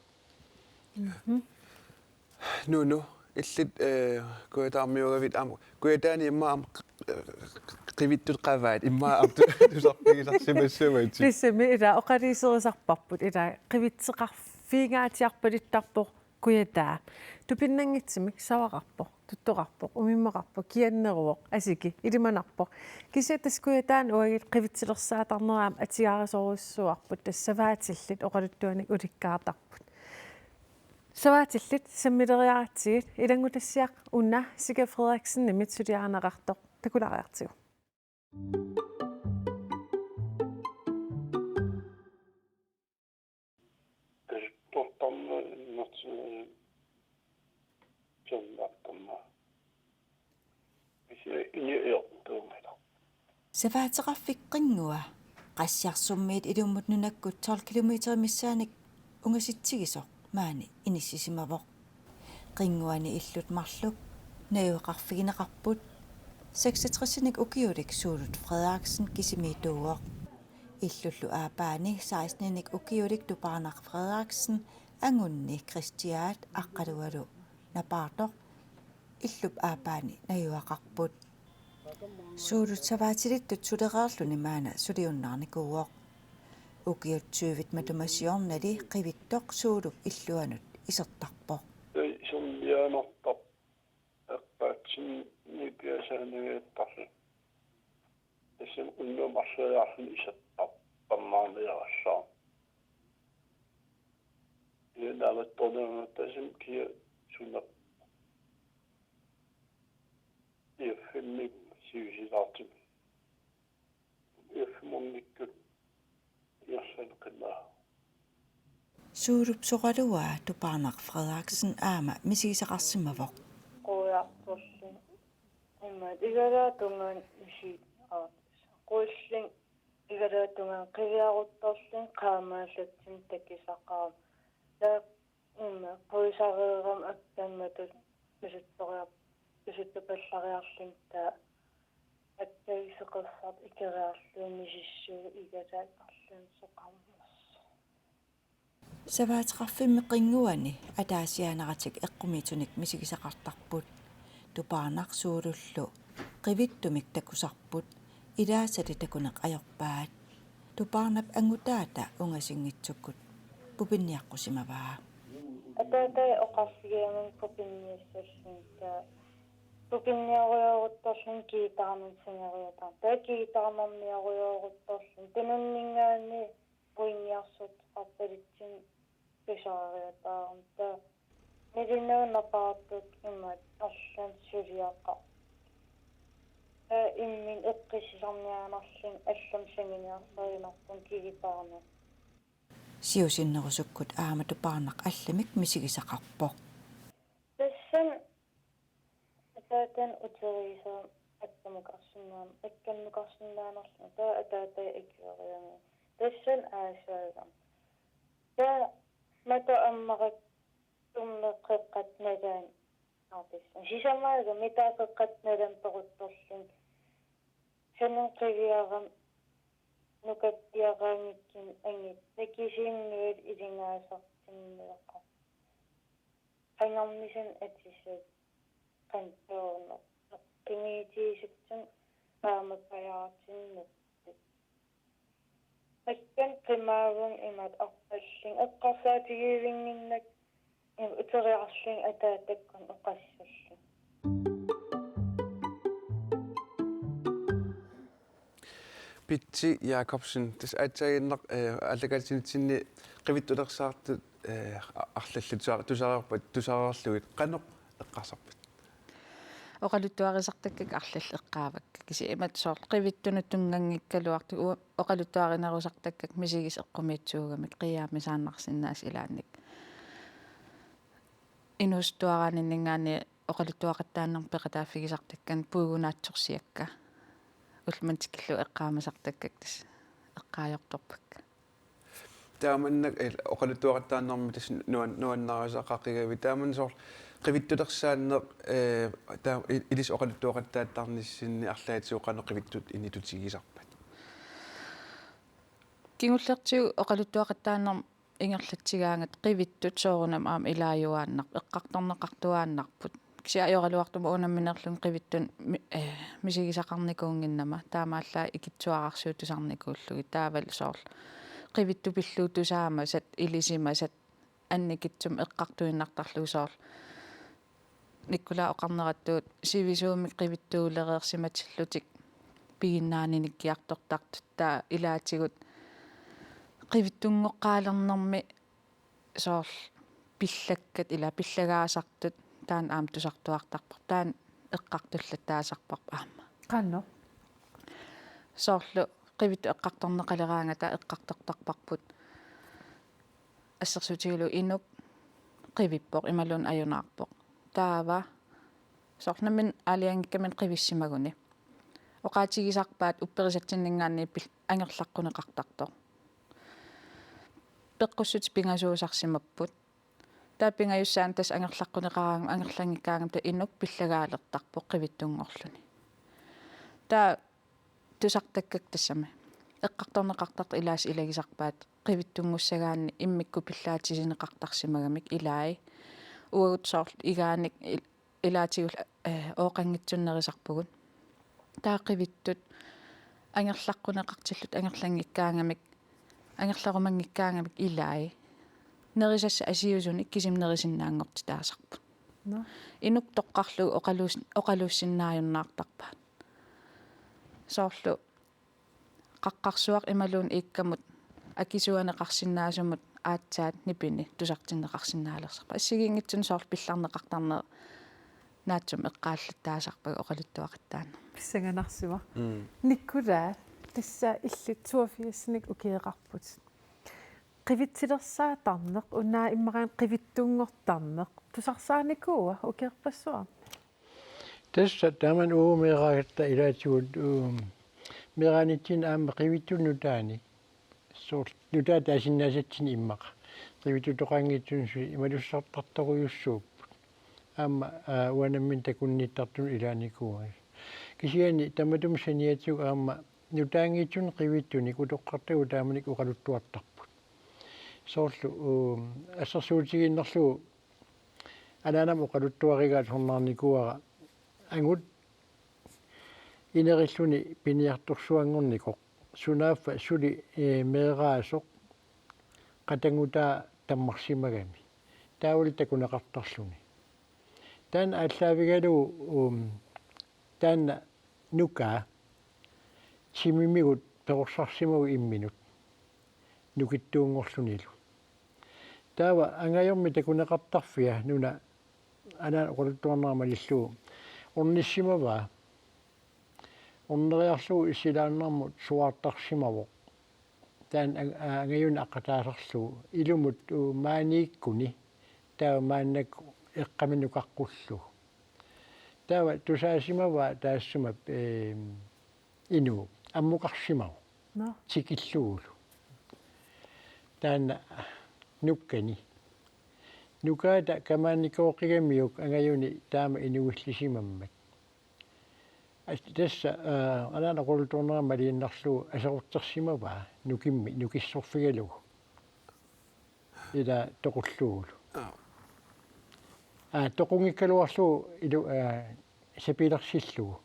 Mhm. Nunu, illit, eh, Kujataarmiuugavit aamma. Kujataani immaqa aamma, eh, qivittut qavaat, immaqa aamma tu-, tusarfigisarsimassavatit. Tassami ila oqaluuserisarparput, ila qivitseqarfigingaatsiarpalittarpoq Kujataa. Tupinnanngitsumik savaqarpoq, tuttoqarpoq, umimmaqarpoq, kianneruvoq, asiki, ilimanarpoq. Kisianni tassa Kujataani uagut qivitsilersaatarnera aamma atugarissorujussuuarput, tassa savaatillit oqaluttuanik ulikkaartarput. Savaatillit sammileriaratsigit, ilanngutassiaq una Sika Frederiksenimit suliarineqartoq, takulaariartigu. Tortarma innertinermi siornartarma. Isi ini iortuumila. Savaateqarfik Qinngua Qassiarsummiit ilummut nunakkut tolv kilometer missaannik ungasitsigisoq maani inissisimavoq. Qinnguani illut marluk najugaqarfigineqarput. Seksogtresinik ukiulik Suulut Frederiksen kisimiittuuvoq. Illullu aappaani seksteninik ukiulik Tupaarnaq Frederiksen angunni Kristiaat Aqqalualu Napaartoq illup aappaani najugaqarput. Suulut savaatilittut sulereerluni maanna suliunnaarnikuuvoq. Ukiut tyvit matuma siornali qivittoq Suulup illuanut isertarpoq. Isernianertarpoq. Eqqaatsinni piasaaniaattarlu. Tassami unnuaq marloriarluni isertarpammaarniarassaaq. Ianaalattorniarnata tassami kia sunerpoq. F M-ip siusilaartumik. F M-ornikkut iorsaneqinaa. Suulup soraluaa Tupaarnaq Frederiksen aamma misigisaqarsimavoq. Qujartorlin. Immaqa igalaatungaani isi-, aa, quillin igalaatungaani qiviaruttorlin qaamaallatsin takusaqarama. Taava immaqa quisareerama akkammatut usuttoriar-, usuttupallariarlunga taava akkagiseqassarta ikeriarlugu misissuugut igalaat arlaannik soqarnersoq. Savaateqarfimmi Qinnguani ataasiaannaratik eqqumiitsunik misigisaqartarput. Tupaarnaq Suulullu qivittumik takusarput, ilaasali takuneq ajorpaat. Tupaarnap angutaata ungasinngitsukkut pupinniaqqusimavaa. Ataatai oqarfigiumagu pupinniassallunga, taava pupinniarujooruttorlunga guitarnermik sangoriataarama. Taava guitarnermiarujooruttorlunga tununninngaanniit uinniarsuuteqarpalutsinni tusariataarama. Taava Nilinaunnapaartut imaat arlaannik suliaqarpoq. Taava imminut eqqissisarniaannarlunga allamik sanguniarsarineqarpunga guitarnermik. Siusinnerusukkut aamma Tupaarnaq allamik misigisaqarpoq. Tassani ataatani uteriisarami akkamukarsinnaan-, akkamukarsinnaanerlunga, taava ataatai akueriarami. Tassani aasaagamik. Taava matu ammarak tummeqqeqqat nalaani aartissan. Sisamaaga mitaaqeqqat nalaani peruttorlunga. Sanani qiviarama nukappiaraanngikkunik angit nakisuumik nuilu ilingaasartinneqarpoq. Qangarmisanik atisat qantoorneq eqqumiitigisutsimik aamma pajaartinneq. Makkani qimaavunga imaat arpallunga eqqarsaatigivinnginnakku imaat uteriarlunga ataatakkut oqassallunga. Pitsi Jakobsen, tassa aatsaannguaq, eh, aallakaatinitsinni qivittulersaartut, eh, a-, arlallit tusa-, tusareerpat, tusareerlugit qanoq eqqarsarpit? Oqaluttuarisartakkakka arlallit eqqaavakka. Kisianni imatut soorlu qivittunut tunnganngikkaluartut u-, oqaluttuarinerusartakkakka misigisat eqqumiitsuugamik qiiaamisaannarsinnaasut ilaannik. Inuusuttuaraaninninngaanniit oqaluttuaqattaarnermut peqataaffigisartakkanik puigunaatsorsiakka. Ullumanna tikillugu eqqaamasartakkakka tassa eqqaajortorpakka. Taamannak, eh, oqaluttuaqattaarnermi tassa nuan-, nuannarisaqaqigavit. Taamannak soorlu qivittulersaanneq, eh, taa-, i-, ilissi oqaluttuaqattaartarnissinni arlaatigut qanoq qivittut initutigisarpat? Kingullertigut oqaluttuaqattaarnermut ingerlatsigaangatta qivittut soorunami aamma ilaajuaannarput, eqqartorneqartuaannarput. Kisianni ajoraluartumik unamminerlunga qivittunik mi-, eh, misigisaqarnikuunnginnama, taamaallaat ikittuararsuutisarnikuullugit, taavalu soorlu qivittut pillugu tusaamasat, ilisimasat, annikitsumik eqqartuinnartarlugu soorlu. Nikolai oqarneratut sivisuumik qivittuulereersimatillutik piginnaanik nikkiartortartut, taava ilaatigut qivittunngoqqaalernermi soorlu pillakkat ila pillagaasartut taanna aamma tusartuartarparput. Taanna eqqartullattaasarparput aamma. Qanoq? Soorlu qivittut eqqartorneqaleraangata eqqartortarparput. Assersuutigalugu inuk qivippoq imaluunniit ajunaarpoq. Taava soorlu nammineq aalajangikkaminik qivissimaguni oqaatigisarpaat upperisatsinninngaanniit pil-, angerlaqquneqartartoq. Peqqussutit pingasuusarsimapput. Taava pingajussaanut tassa angerlaqquneqaraangama angerlanngikkaangama taava inuk pillagaalertarpoq qivittunngorluni. Taava tusartakkakka tassami. Eqqartorneqartartut ilaasa ilagisarpaat qivittunngussagaanni immikkut pillaatissineqartarsimagamik ilai. Uagut soorlu igaanik il-, ilaatigullu, eh, ooqanngitsunik nerisarpugut. Taava qivittut angerlaqquneqartillutik angerlanngikkaangamik, angerlarumanngikkaangamik ilai. Nerisassat asiusunik kisimik nerisinnaanngortitaasarput. Nå. Inuk toqqarlugu oqaluus-, oqaluussinnaajunnaartarpaat. Soorlu qaqqarsuaq imaluunniit iikkamut akisuaneqarsinnaasumut aatsaat nipini tusartinneqarsinnaalersarpaa. Assigiinngitsunik soorlu pillarneqartarneq naatsumik eqqaallattaasarpagut oqaluttuaqattaarnermi. Pissanganarsimavoq. Mm. Nikolaj, tassa illit toogfirsinik ukioqarputit. Qivitsilersaatarneq, una immaqa qivittunngortarneq, tusarsaanikuua ukiorpassuarni? Tassa taamani uagut meeraagatta ilaatigut, um, meeraanitsinni aamma qivittut nutaanik. Soorlu nutaat taasinnaasatsinnik immaqa. Qivittutoqanngitsunik suli imalussartartorujussuupput. Aamma, aa, uanga nammineq takunnittartunut ilaanikuuara. Kisianni tamatuma saniatigut aamma nutaanngitsunik qivittunik utoqqartagut taamanikkut oqaluttuartarput. Soorlu, um, assersuutigiinnarlugu anaanama oqaluttuarigaat sornaarnikuuara angut inerilluni piniartorsuanngornikoq. Sunaaffa suli, eh, meeraasoq qatanngutaa tammarsimagami. Taavalu takuneqartarluni. Taanna aallaavigalugu, um, taanna nukaa timimigut perorsarsimagut imminut nukittuunngorlunilu. Taava angajormi takuneqartarfia nuna anaana oqaluttuarnera malillugu ornissimavaa. Orneriarlugu issilaannarmut suaartarsimavoq. Taanna ang-, a-, angajuni aqqataasarlugu ilumut, u, maaniikkuni taava maannakkut eqqaminut kaqqullugu. Taava tusaasimavaa taassuma, eem, inuu ammukarsimavoq. Nå. Tikillugulu. Taanna nukkani. Nukaata kamaannikooqigamiuk angajuni taama inuillisimammat. As-, tassa, aa, anaana oqaluttuarnera maliinnarlugu aserortersimavaa nukimmi nukissorfigalugu. Ila toqullugulu. Aa. Aa, toqunngikkaluarlugu ilu, aa, sapilersillugu.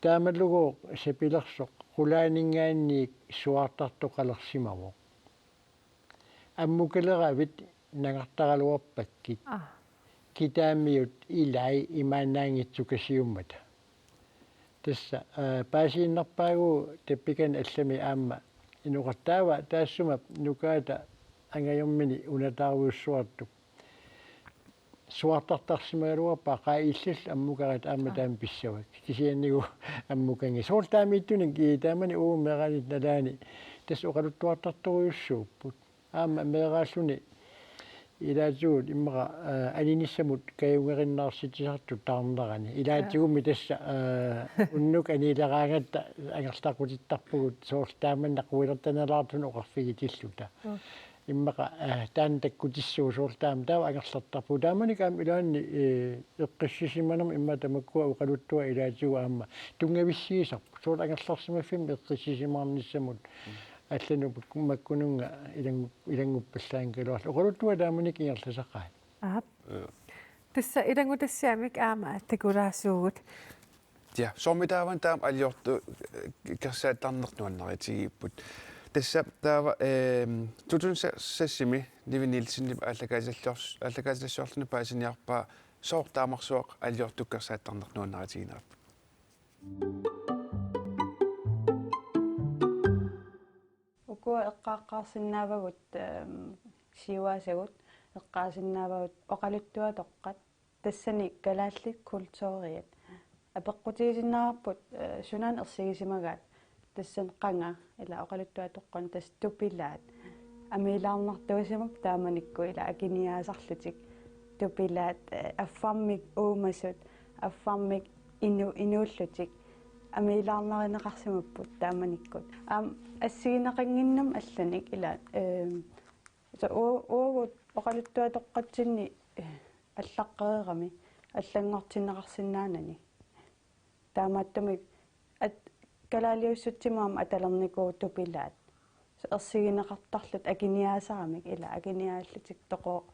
Taamalugu sapilersoq qulaaninngaanniit suaartartoqalersimavoq. Ammukaleravit nangartaraluarpakkit. Aa. Kitaamiut ilai imaannaanngitsukasiummata. Tassa, aa, paasiinnarpaagu tappikani allami aamma inoqartaava taassuma nukaata angajormini unataarujussuartup. Suaartartarsimagaluarpaa qaa illit ammukarit aamma. Aa. Taama pissavakka. Kisiannigooq ammukanngisaat. Soorlu taamiittunik i taamani uagut meeraanitta nalaani tassa oqaluttuartartorujussuupput. Aamma meeraalluni ilaatigut immaqa, aa, aninissamut kajungerinnaarsitsisartut taarnerani. Ilaatigummi tassa, aa, unnuk aniileraangatta angerlaqutittarpugut soorlu taamani naquilertanalaartunut oqarfigitilluta. Mm. Immaqa, aa, taanna takkutissuusoq soorlu taama taava angerlartarpugut. Taamanikkut aamma ilaanni, ee, eqqissisimanermut immaqa tamakkua oqaluttuat ilaatigut aamma tunngavissiisarput. Soorlu angerlarsimaffimmi eqqissisimaarnissamut. Mm. Allanut makku-, makkununnga ilangu-, ilannguppassaanngikkaluarlugu. Oqaluttuat taamanikkut ingerlasaqaat. Aap. Ja. Tassa ilanngutassiamik aamma takulaassuugut. Ja, soormitaava taama aliortukkersaattarneq nuannaritigigipput. Tassa taava, ehm, to tusind seksimi Nivi Nielsenip aallakaatitalliors-, aallakaatitassiorluni paasiniarpaa sooq taamarsuaq aliortukkersaattarneq nuannaritiginaappat? Ukua eqqaaqqaarsinnaavagut, ehm, siuaasagut eqqaasinnaavagut oqaluttuatoqqat, tassani kalaallit kulturiat. Apeqqutigisinnaavarput, eh, sunaana ersigisimagaat, tassani qanga ila oqaluttuatoqqani tassa tupilaat. Amiilaarnartuusimappat taamanikkut ila akiniaasarlutik tupilaat, eh, affarmik uumasut, affarmik inu-, inuullutik amiilaarnarineqarsimapput taamanikkut. Aamma assigineqannginnami allanik ila, eh, so u-, uagut oqaluttuatoqqatsinni, eh, allaqqereerami allanngortinneqarsinnaanani. Taamaattumik at-, kalaaliussutsimut aamma atalernikuuvoq tupilaat. So ersigineqartarlutik akiniaasaramik ila akiniaallutik toqo-,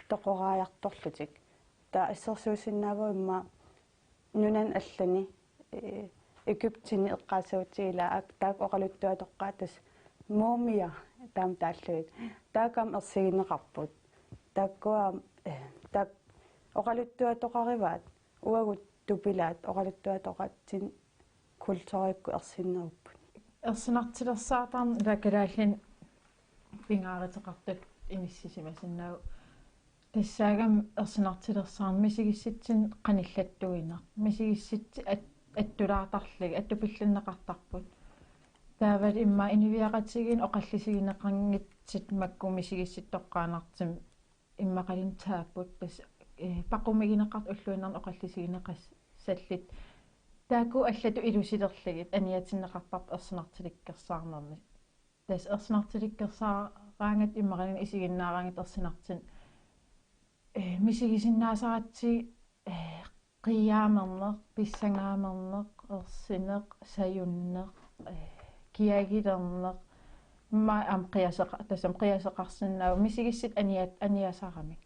toqoraajartorlutik. Taava assersuussinnaavugut immaqa nunani allani, eh, Egyptimi eqqaassagutsigu ila ak-, taakku oqaluttuatoqqaat tassa mumier taama taallugit. Taakku aamma ersigineqarput. Taakkua, eh, taak-, oqaluttuatoqarivaat, uagut tupilaat oqaluttuatoqatsinni kulturikkut ersinnerupput. Ersinartilersaartarneq ila kalaallinik pingaaruteqartut inissisimasinnaavoq. Tassaagami ersinartilersaarneq misigissutsinni qanillattuineq. Misigissutsit at-, attulaartarlugit, attupilluunneqartarput. Taavalu immaqa inuiaqatigiinni oqallisigineqanngitsut makku misigissutsit toqqaannartumik immaqaluunniit tabuut tassa, eh, paqumigineqartut ulluinnarni oqallisigineqassallutik. Taakku allatut ilusilerlugit aniatinneqartarput ersinartilikkersaarnermi. Tassa ersinartilikkersaaraangatta immaqaluunniit isiginnaaraangatta ersinartunik, eh, misigisinnaasaratsigu, eh, qiiaamerneq, pissangaamerneq, ersineq, sajunneq, eh, kiagilerneq. Immaqa aamma qiaseqa-, tassami qiaseqarsinnaavoq misigissutsit aniat-, aniasaramik.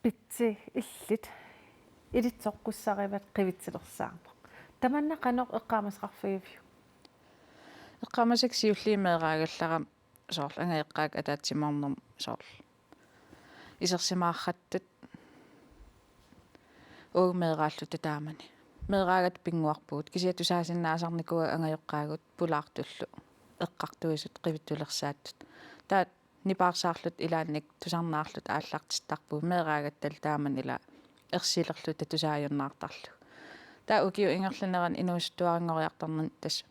Pitsi, illit ilitsoqqussarivat qivitsilersaarneq. Tamanna qanoq eqqaamasaqarfigiviuk? Eqqaamasakka siulliit meeraagallarama soorlu angajoqqaakka ataatsimoornermi soorlu isersimaarrattut uagut meeraalluta taamani. Meeraagatta pinnguarpugut. Kisianni tusaasinnaasarnikuuagut angajoqqaagut pulaartullu eqqartuisut qivittulersaattut. Taava nipaarsaarluta ilaannikkut tusarnaarluta aallartittarpugut meeraagattalu taamani ila ersilerluta tusaajunnaartarlugu. Taava ukiup ingerlanerani inuusuttuaranngoriartornani tassa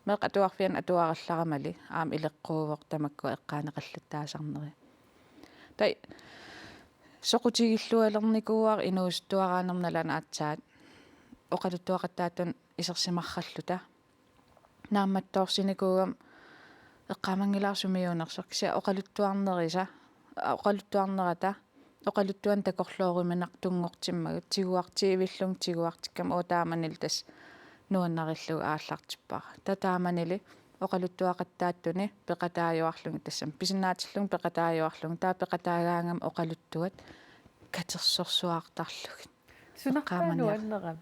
meeqqat atuarfianni atuarallarmali aamma ileqquuvoq tamakkua eqqaaneqallattaasarneri. Taava soqutigillualernikuuara inuusuttuaraanermi nalaani aatsaat oqaluttuaqattaartunik isersimarralluta. Naammattoorsinikuugama eqqaamanngilara sumiuunersoq kisianni oqaluttuarnerisa, oqaluttuarnerata, oqaluttuanik takorlooruminartunngortimmagu, tiguartiivillunga tiguartikkama uanga taamanilu tassa nuannarillugu aallartippara. Taava taamanili oqaluttuaqattaartunik peqataajuarlunga tassami pisinnaatillunga peqataajuarlunga, taava peqataagaangama oqaluttuat katersorsuartarlugit. Sunaqqaa eqqaamaniara. Nuannerami?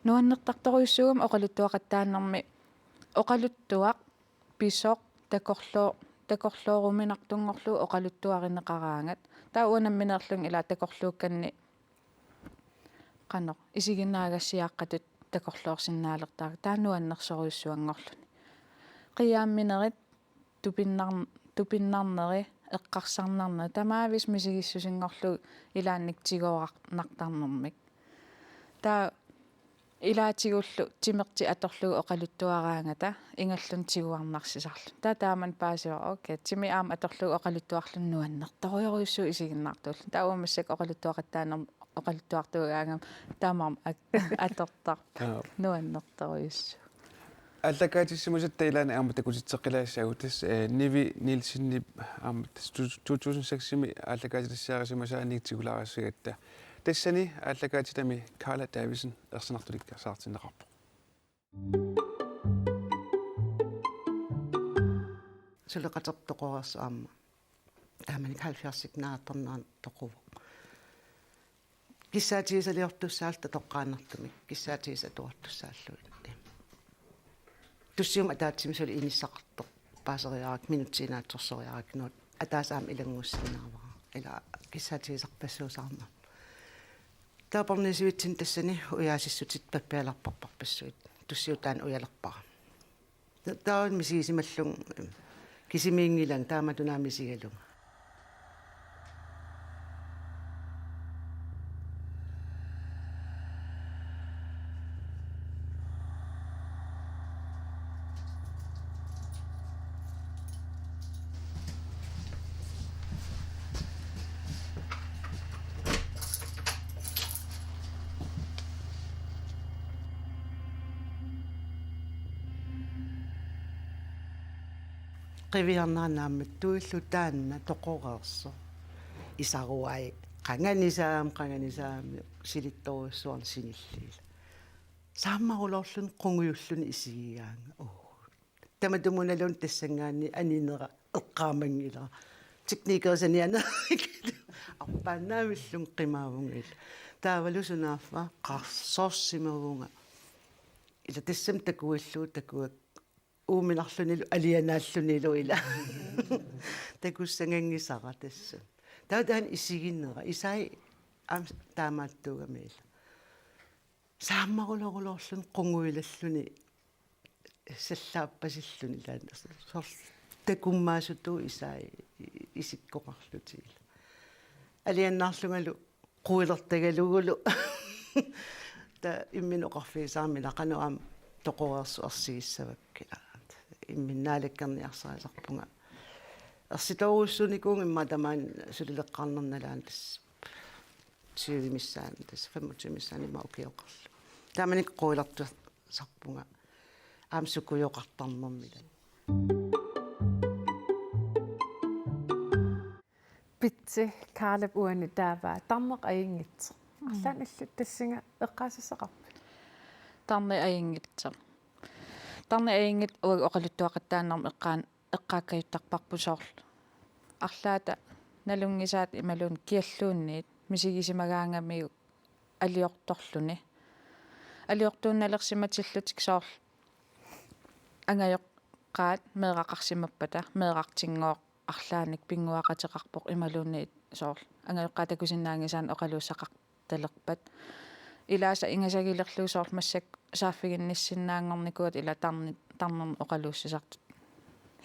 Nuannertartorujussuugami oqaluttuaqattaarnermi oqaluttuaq pisoq takorloo-, takorlooruminartunngorlugu oqaluttuarineqaraangat. Taava uanga nammineerlunga ila takorluukkanni qanoq isiginnaagassiaaqqatut takorloorsinnaalertarput. Taava nuannersorujussuanngorluni. Qiiaamminerit tupinnar-, tupinnarneri, eqqarsarnarneri, tamaavisa misigissusinngorlugu ilaannikkut tiguarnartarnermik. Taava ilaatigullu timertik atorlugu oqaluttuaraangata ingerlunnik tiguarnarsisarluni. Taava taamani paasivara, okay, timi aamma atorlugu oqaluttuarluni nuannertorujorujussuuvoq isiginnaartuulluni. Taava uanga massakkut oqaluttuaqattaanermi oqaluttuartuugaangama tamarmik at-, atortarput. Aap. Nuannertorujussuuvoq. Aallakaatissimasatta ilaanni aamma takutitseqqilaassaagut tassa, eh, Nivi Nielsenip aamma tassa to-, to tusind seks-imi aallakaatitassiarisimasaannik tigulaarissagatta. Tassani aallakaatitami Karla Davidsen ersinartulikkersaartinneqarpoq. Suleqatertoqoreersoq aamma. Taamani halvfjerdsit naatarnerani toquvoq. Kissaatigisaliortussaalluta toqqaannartumik, kissaatigisatuartussaallugit. Tussiummik ataatsimik suli inissaqartoq paaseriarakku, minutsinaatsorsoriarakku, nuut ataaseq aamma ilanngussinnaavara. Ila kissaatigisarpassuusarnermut. Taava porniisivitsinni tassani ujaasissutitut pappialerparparpassuit. Tussiutaani ujalerpara. Taava misigisimallunga kisimiinngilanga taamatut aamma misigalunga. Qiviarnera naammattuillu taanna toqoreersoq. Isaruai qanganisaam, qanganisaami silittorujussuarnik sinilliila. Saammaruloorluni qungujulluni isigigaanga. Uu. Tamatumunaluunniit tassanngaanniit aninera eqqaamanngilara. Teknikerisani anerit. Arpaannaavillunga qimaavunga ilaa. Taavalu sunaaffa qarsoorsimavunga. Ila tassami takuillugu takuak uuminarlunilu alianaallunilu ila. Takussanngisara tassa. Taava taanna isiginera. Isai aamma taamaattuugami ila. Saammaruloorluni qungujulalluni sallaappasilluni taanna soorlu takummaasutut isai isikkoqarlutik ila. Alianaarlungalu quilertagalugulu. Taava imminut oqarfigisarami ila qanoq aamma toqoreersoq ersigissavakka ila. Imminut naalakkerniarsarisarpunga. Ersitoorujussuunikuuvunga immaqa tamaani sulileqqaarneq nalaani tassa tyve missaani, tassa femogtyve missaani immaqa ukioqarlunga. Taamanikkut quilertusarpunga aamma sukujoqartarnermik ila. Pitsi Kaalep uani taava tarneq ajunngitsoq. Arlaannik illit tassunga eqqaasassaqarpit? Tarneq ajunngitsoq. Tarneq ajunngitsoq uagut oqaluttuaqattaarnermi eqqaan-, eqqaakkajuttarparput soorlu. Arlaata nalunngisaat imaluunniit kialluunniit misigisimagaangamiuk aliortorluni. Aliortuunnalersimatillutik soorlu angajoqqaat meeraqarsimappata meerartinngooq arlaannik pinnguaqateqarpoq imaluunniit soorlu angajoqqaat takusinnaanngisaannik oqaluussaqartalerpat. Ilaasa ingasagilerlugu soorlu massakkut saaffiginnissinnaanngornikuugatta ila tarni-, tarnermut oqaluussisartut,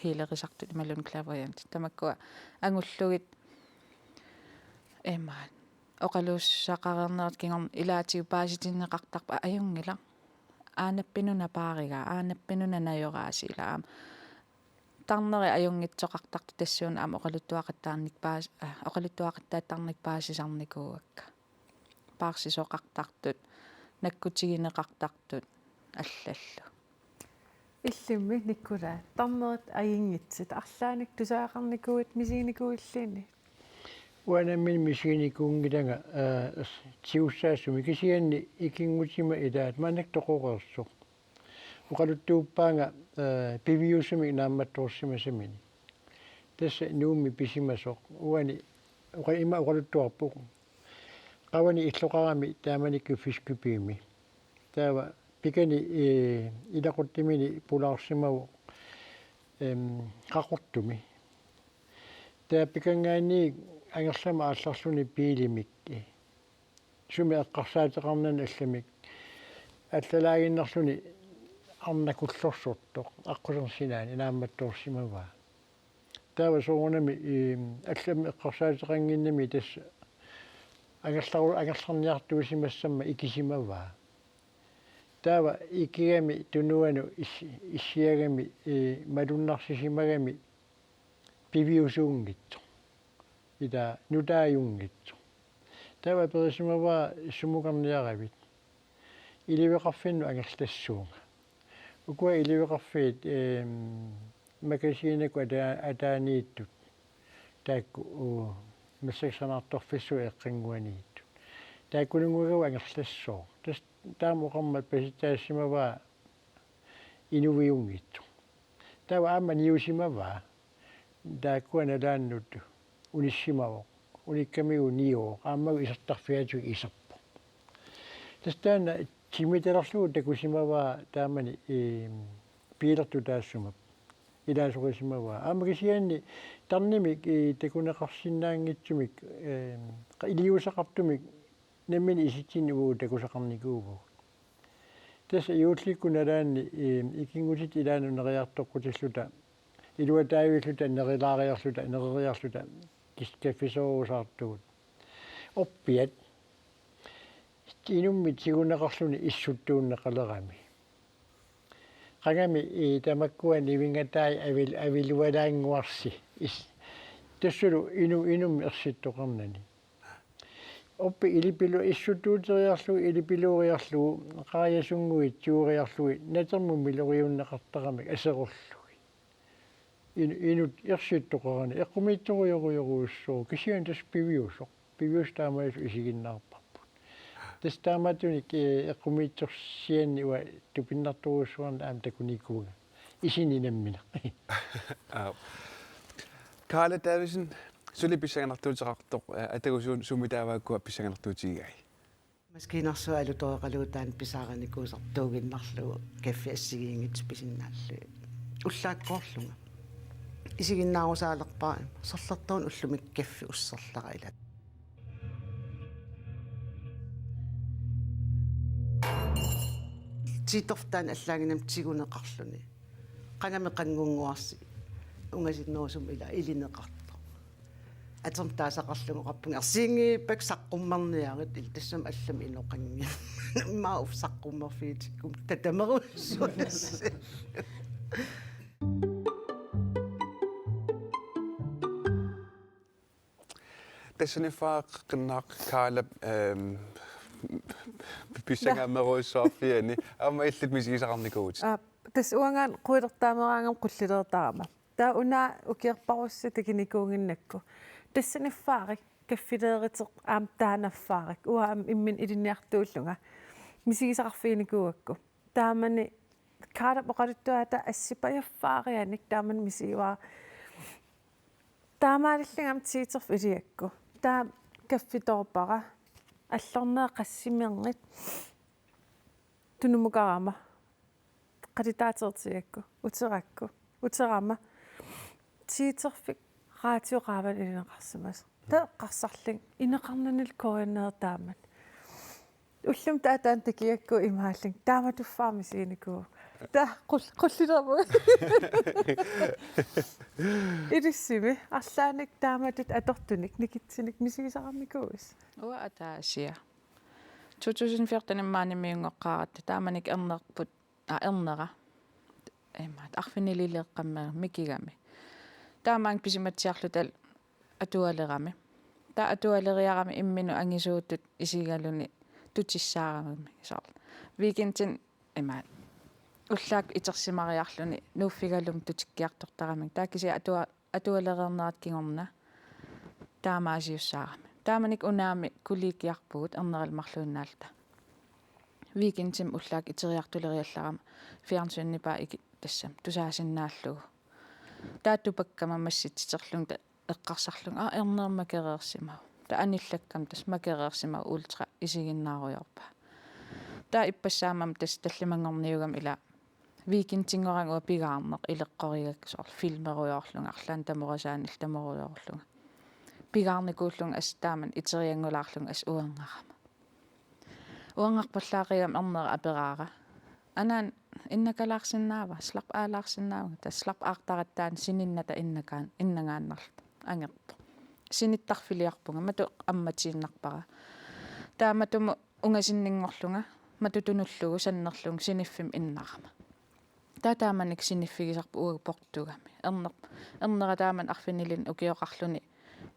healerisartut imaluunniit clairvoyantit. Tamakkua angullugit imaat oqaluussaqareernerat kingorna ilaatigut paasitinneqartarpoq ajunngilaq. Aanappinuna paarigaa, aanappinuna najoraasi ila aamma. Tarneri ajunngitsoqartartut tassuuna aamma oqaluttuaqattaarnik paas-, ah, oqaluttuaqattaartarnik paasisarnikuuakka. Paarsisoqartartut, nakkutigineqartartut allallu. Illimmi Nikolaj, tarnerit ajunngitsut arlaannik tusagaqarnikuuit misiginikuuilluunniit? Uanga nammineq misiginikuunngilanga, aa, tigussaasumik kisianni ikinngutima ilaat maannakkut toqoreersoq. Oqaluttuuppaanga, aa, piviusumik naammattoorsimasaminik. Tassa Nuummi pisimasoq. Uani oqa-, ima oqaluttuarpoq. Qavani illoqarami taamanikkut Fiskebymmi. Taava pikani, ee, ilaquttamini pulaarsimavoq, em, Qaqortumi. Taava pikanngaanniit angerlamut aallarluni biilimik, ee, sumi eqqarsaateqarnani allamik allalaaginnarluni arnaq kullorsortoq aqquserneq sinaani naammattoorsimavaa. Taava soorunami, ee, allamik eqqarsaateqannginnami tassa angerlaru-, angerlarniartuusimassammat ikisimavaa. Taava ikigami tunuanut is-, issiagami, ee, malunnarsisimagami piviusuunngitsoq. Ila nutaajunngitsoq. Taava aperisimavaa sumukarniaravit. Iliveqarfinnut angerlassuunga. Ukua iliveqarfiit, em, makasiinakut ata-, ataaniittut. Taakku, uu, massakkut sanaartorfissuit eqqannguaniittut. Taakkununnguagavut angerlassooq. Tassa taama oqarmat pasitsaasimavaa inuiunngitsoq. Taava aamma niusimavaa. Taakkua nalaannut unissimavoq. Unikkamiuk niuvoq. Aammalu isertarfiatigut iserpoq. Tassa taanna timitalerlugu takusimavaa taamani, ee, biilertut taassuma. Ilaasorisimavaa. Aamma kisianni tarnimik, ee, takuneqarsinnaanngitsumik, ee, iliuuseqartumik nammineq isitsinnik uagut takusaqarnikuuvugut. Tassa juullikkut nalaanni, eh, ikinngutit ilaannut neriartoqqutilluta, iluataavilluta, nerilaariarluta, nereriarluta, kis-, kaffisoorusaartugut. Orpiat inummit tiguneqarluni issuttuunneqalerami. Qangami, eh, tamakkua nivingatai avil-, avilualaannguarsi. Is-, tassalu inu-, inummit ersittoqarnani. Orpiit ilipilu-, issuttuuteriarlugu, ilipiluuriarlugu, qaajasunnguit tuuriarlugit, natermut miloriunneqartaramik aserorlugit. In-, inut ersittoqarani, eqqumiitsorujorujorujussuuvoq, kisianni tassa piviusoq. Piviusoq taamaalillutik isiginnaarparput. Tassa taamaattunik, eh, eqqumiitsorsianni uanga tupinnartorujussuarnik aamma takunikuuvunga. Isini nammineq. Aap. Karla Davidsen, suli pissanganartuuteqartoq, eh, atagu su-, sumi taavaakkua pissanganartuutigigai? Maskiinersuaq alutoreqalugu taanna pisaarinikuusartuuginnarlugu kaffi assigiinngitsut pisinnaallugit. Ullaakkoorlunga. Isiginnaarusaalerpara ima. Sorlertuunut ullumi kaffi usserlara ila. Tiitorfik taanna allaanngimmat tiguneqarluni. Qangami qanngunnguarsi ungasinnerusumik ila ilineqartoq. Atermik taasaqarlugu oqarpunga: "Ersiinngivippakka saqqummerniarit, ila tassami allamik inoqanngimmat." Immaqa uffa saqqummerfigitikkuma tatamerujussuunissi. Tassani faaqqinnaq Karla, ehm, pissangaamerujussuarfiani. Aamma illit misigisaqarnikuuvutit. Aa, tassa uangaana quilertaameraangama qullilertarama. Taava una ukiorparussi takunikuunnginnakku. Tassani faaqqinnaq kaffileeriteq aamma taanna faaqqinnaq. Uanga aamma imminut ilinniartuullunga. Misigisaqarfiginikuugakku. Taamani Karlap oqaluttuata assipajaffaarianik taamani misigivara. Taamaalillunga aamma tiitorfik iliakku. Taava kaffitoorpara. Allornera qassiminngit. Tunumukarama. Qalitaateertigigakku. Uterakku. Uterama. Tiitorfik radio qaavanut ilineqarsimasoq. Taava eqqarsarlunga ineqarnanilu korinneq taamak. Ullumi taava taanna takugakku imaallunga taamatut faaqqinnaq misiginikuuvunga. Taava qul-, qullilerpunga. Ilissinnut arlaannik taamatut atortunik nikitsinik misigisaqarnikuuisi. Uanga ataasia. To tusind fjorten maani miunngoqqaaratta taamanikkut ernerput, aa, ernera. Imaattoq arfinilileeqqammerpoq mikigami. Taamaammat pisimatsiarluta atualerami. Taava atualeriarami imminut angisuutut isigaluni tutissaaramigami soorlu. Weekendimi imaattoq ullaakkut itersimariarluni nuuffigalumi tutikkiartortaramigami. Taava kisianni atua-, atualereernerata kingorna taamaasiussaarami. Taamanikkut unaami kollegiarpugut erneralu marluinnaalluta. Weekendimi ullaakkut iteriartuleriallarama fjernsynippaa iki-, tassami tusaasinnaallugu. Taava tupakkama massitsiterlunga ta-, eqqarsarlunga: "Aa, ernermut makereersimavoq." Taava anillakkama tassa makereersimavoq, ultra isiginnaarujoorpaa. Taava ippassaammami tassa tallimanngorniugami ila weekendinngorama uanga pigaarneq ileqqorigakku soorlu filmerujoorlunga, arlaannik tamorisaanillu tamorujoorlunga. Pigaarnikuullunga assut taamani iterianngulaarlunga assut uerngarama. Uerngarpallaaqigami ernera aperaara: "Anaana, innakalaarsinnaava, slap aalaarsinnaavunga?" Tassa slap aartaratta taanna sininnata innakaan-, innangaannarluta angerpoq. Sinittarfiliarpunga, matu ammatiinnarpara. Taava matumut ungasinninngorlunga, matu tunullugu sannerlunga siniffimmut innarama. Taava taamanikkut siniffigisarput uagut portugami. Erner-, ernera taamani arfinilinnik ukioqarluni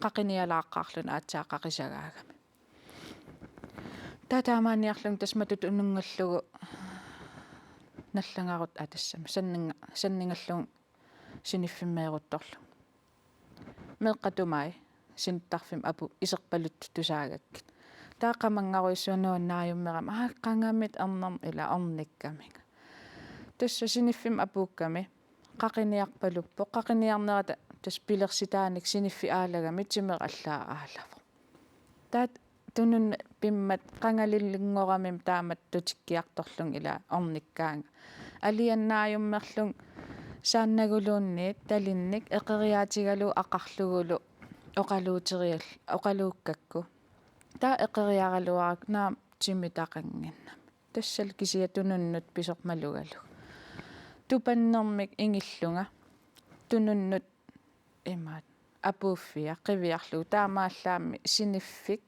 qaqinialaaqqaarluni aatsaat qaqisagaagami. Taava taamaanniarlunga tassa matu tununngallugu nallangarutta, aa, tassami sanninga-, sanningallugu siniffimmeeruttorlunga. Meeqqat tumai sinittarfimmut apuupput iserpaluttut tusaagakkit. Taava qamanngarujussuaq nuannaajummerama, aa, qangamit ernermut ila ornikkaminga. Tassa siniffimmut apuukkami qaqiniarpaluppoq, qaqiniarnerata tassa pilersitaanik siniffik aalagami timera allaat aalavoq. Taava tununni pimmat qangalilinngoramimmi taamatut tutikkiartorlunga ila ornikkaanga. Aliannaajummerlunga saannaguluunniit talinnik eqeriaatigalugu aqarlugulu oqaluuterial-, oqaluukkakku. Taava eqeriaraluarakku naamik timitaqannginnami. Tassalu kisianni tununnut pisoq malugalugu. Tupannermik ingillunga. Tununnut imaat apuuffia qiviarlugu taamaallaammi siniffik.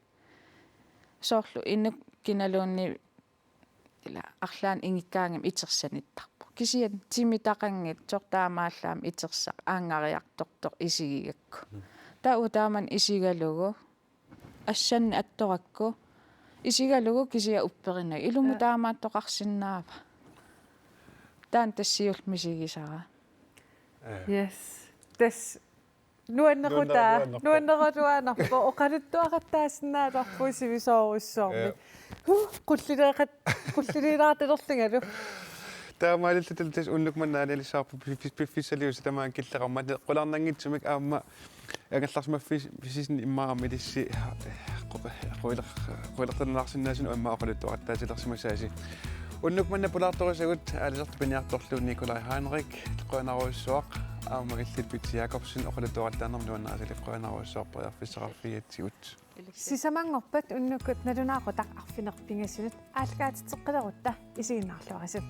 Soorlu inuk kinaluunniit ila arlaannik ingikkaangami itersanittarpoq. Kisianni timitaqanngitsoq taamaallaammi itersaq aanngariartortoq isigigakku. Mm. Taava taamani isigalugu assannik attorakku isigalugu kisianni upperinagit. Ilumut Ja. taamaattoqarsinnaava. Taanna tassa siulleq misigisara. Ja. Yes. Tassa nuannerutaa, Nuannerutaa, nuannerutaa. Oqaluttuaqattaasinnaasarpugut sivisoorujussuarmik. Ja. Huh, qullileeqat-, qulliliilaartalerlungalu. Taamaalilluta tassa unnuk manna aalajangissavarput piffis-, piffissaliusoq tamaanga killeqarmat qularnanngitsumik aamma angerlarsimaffissinni immaqa aamma ilissi qu-, quiler-, quilertannaarsinnaasunut aamma oqaluttuaqattaasilersimassaasi. Unnuk manna pulaartorisagut aalisartut piniartorlu Nikolaj Heinrich, qujanarujussuaq, aamma illit Betty Jakobsen, oqaluttuaqattaanermut nuannarisalik, qujanarujussuaq periarfissaqarfigigatsigut. Sisamanngorpat unnukkut nalunaaqutaq arfineq-pingasunut aallakaatitseqqilerutta, isiginnaarluarisi.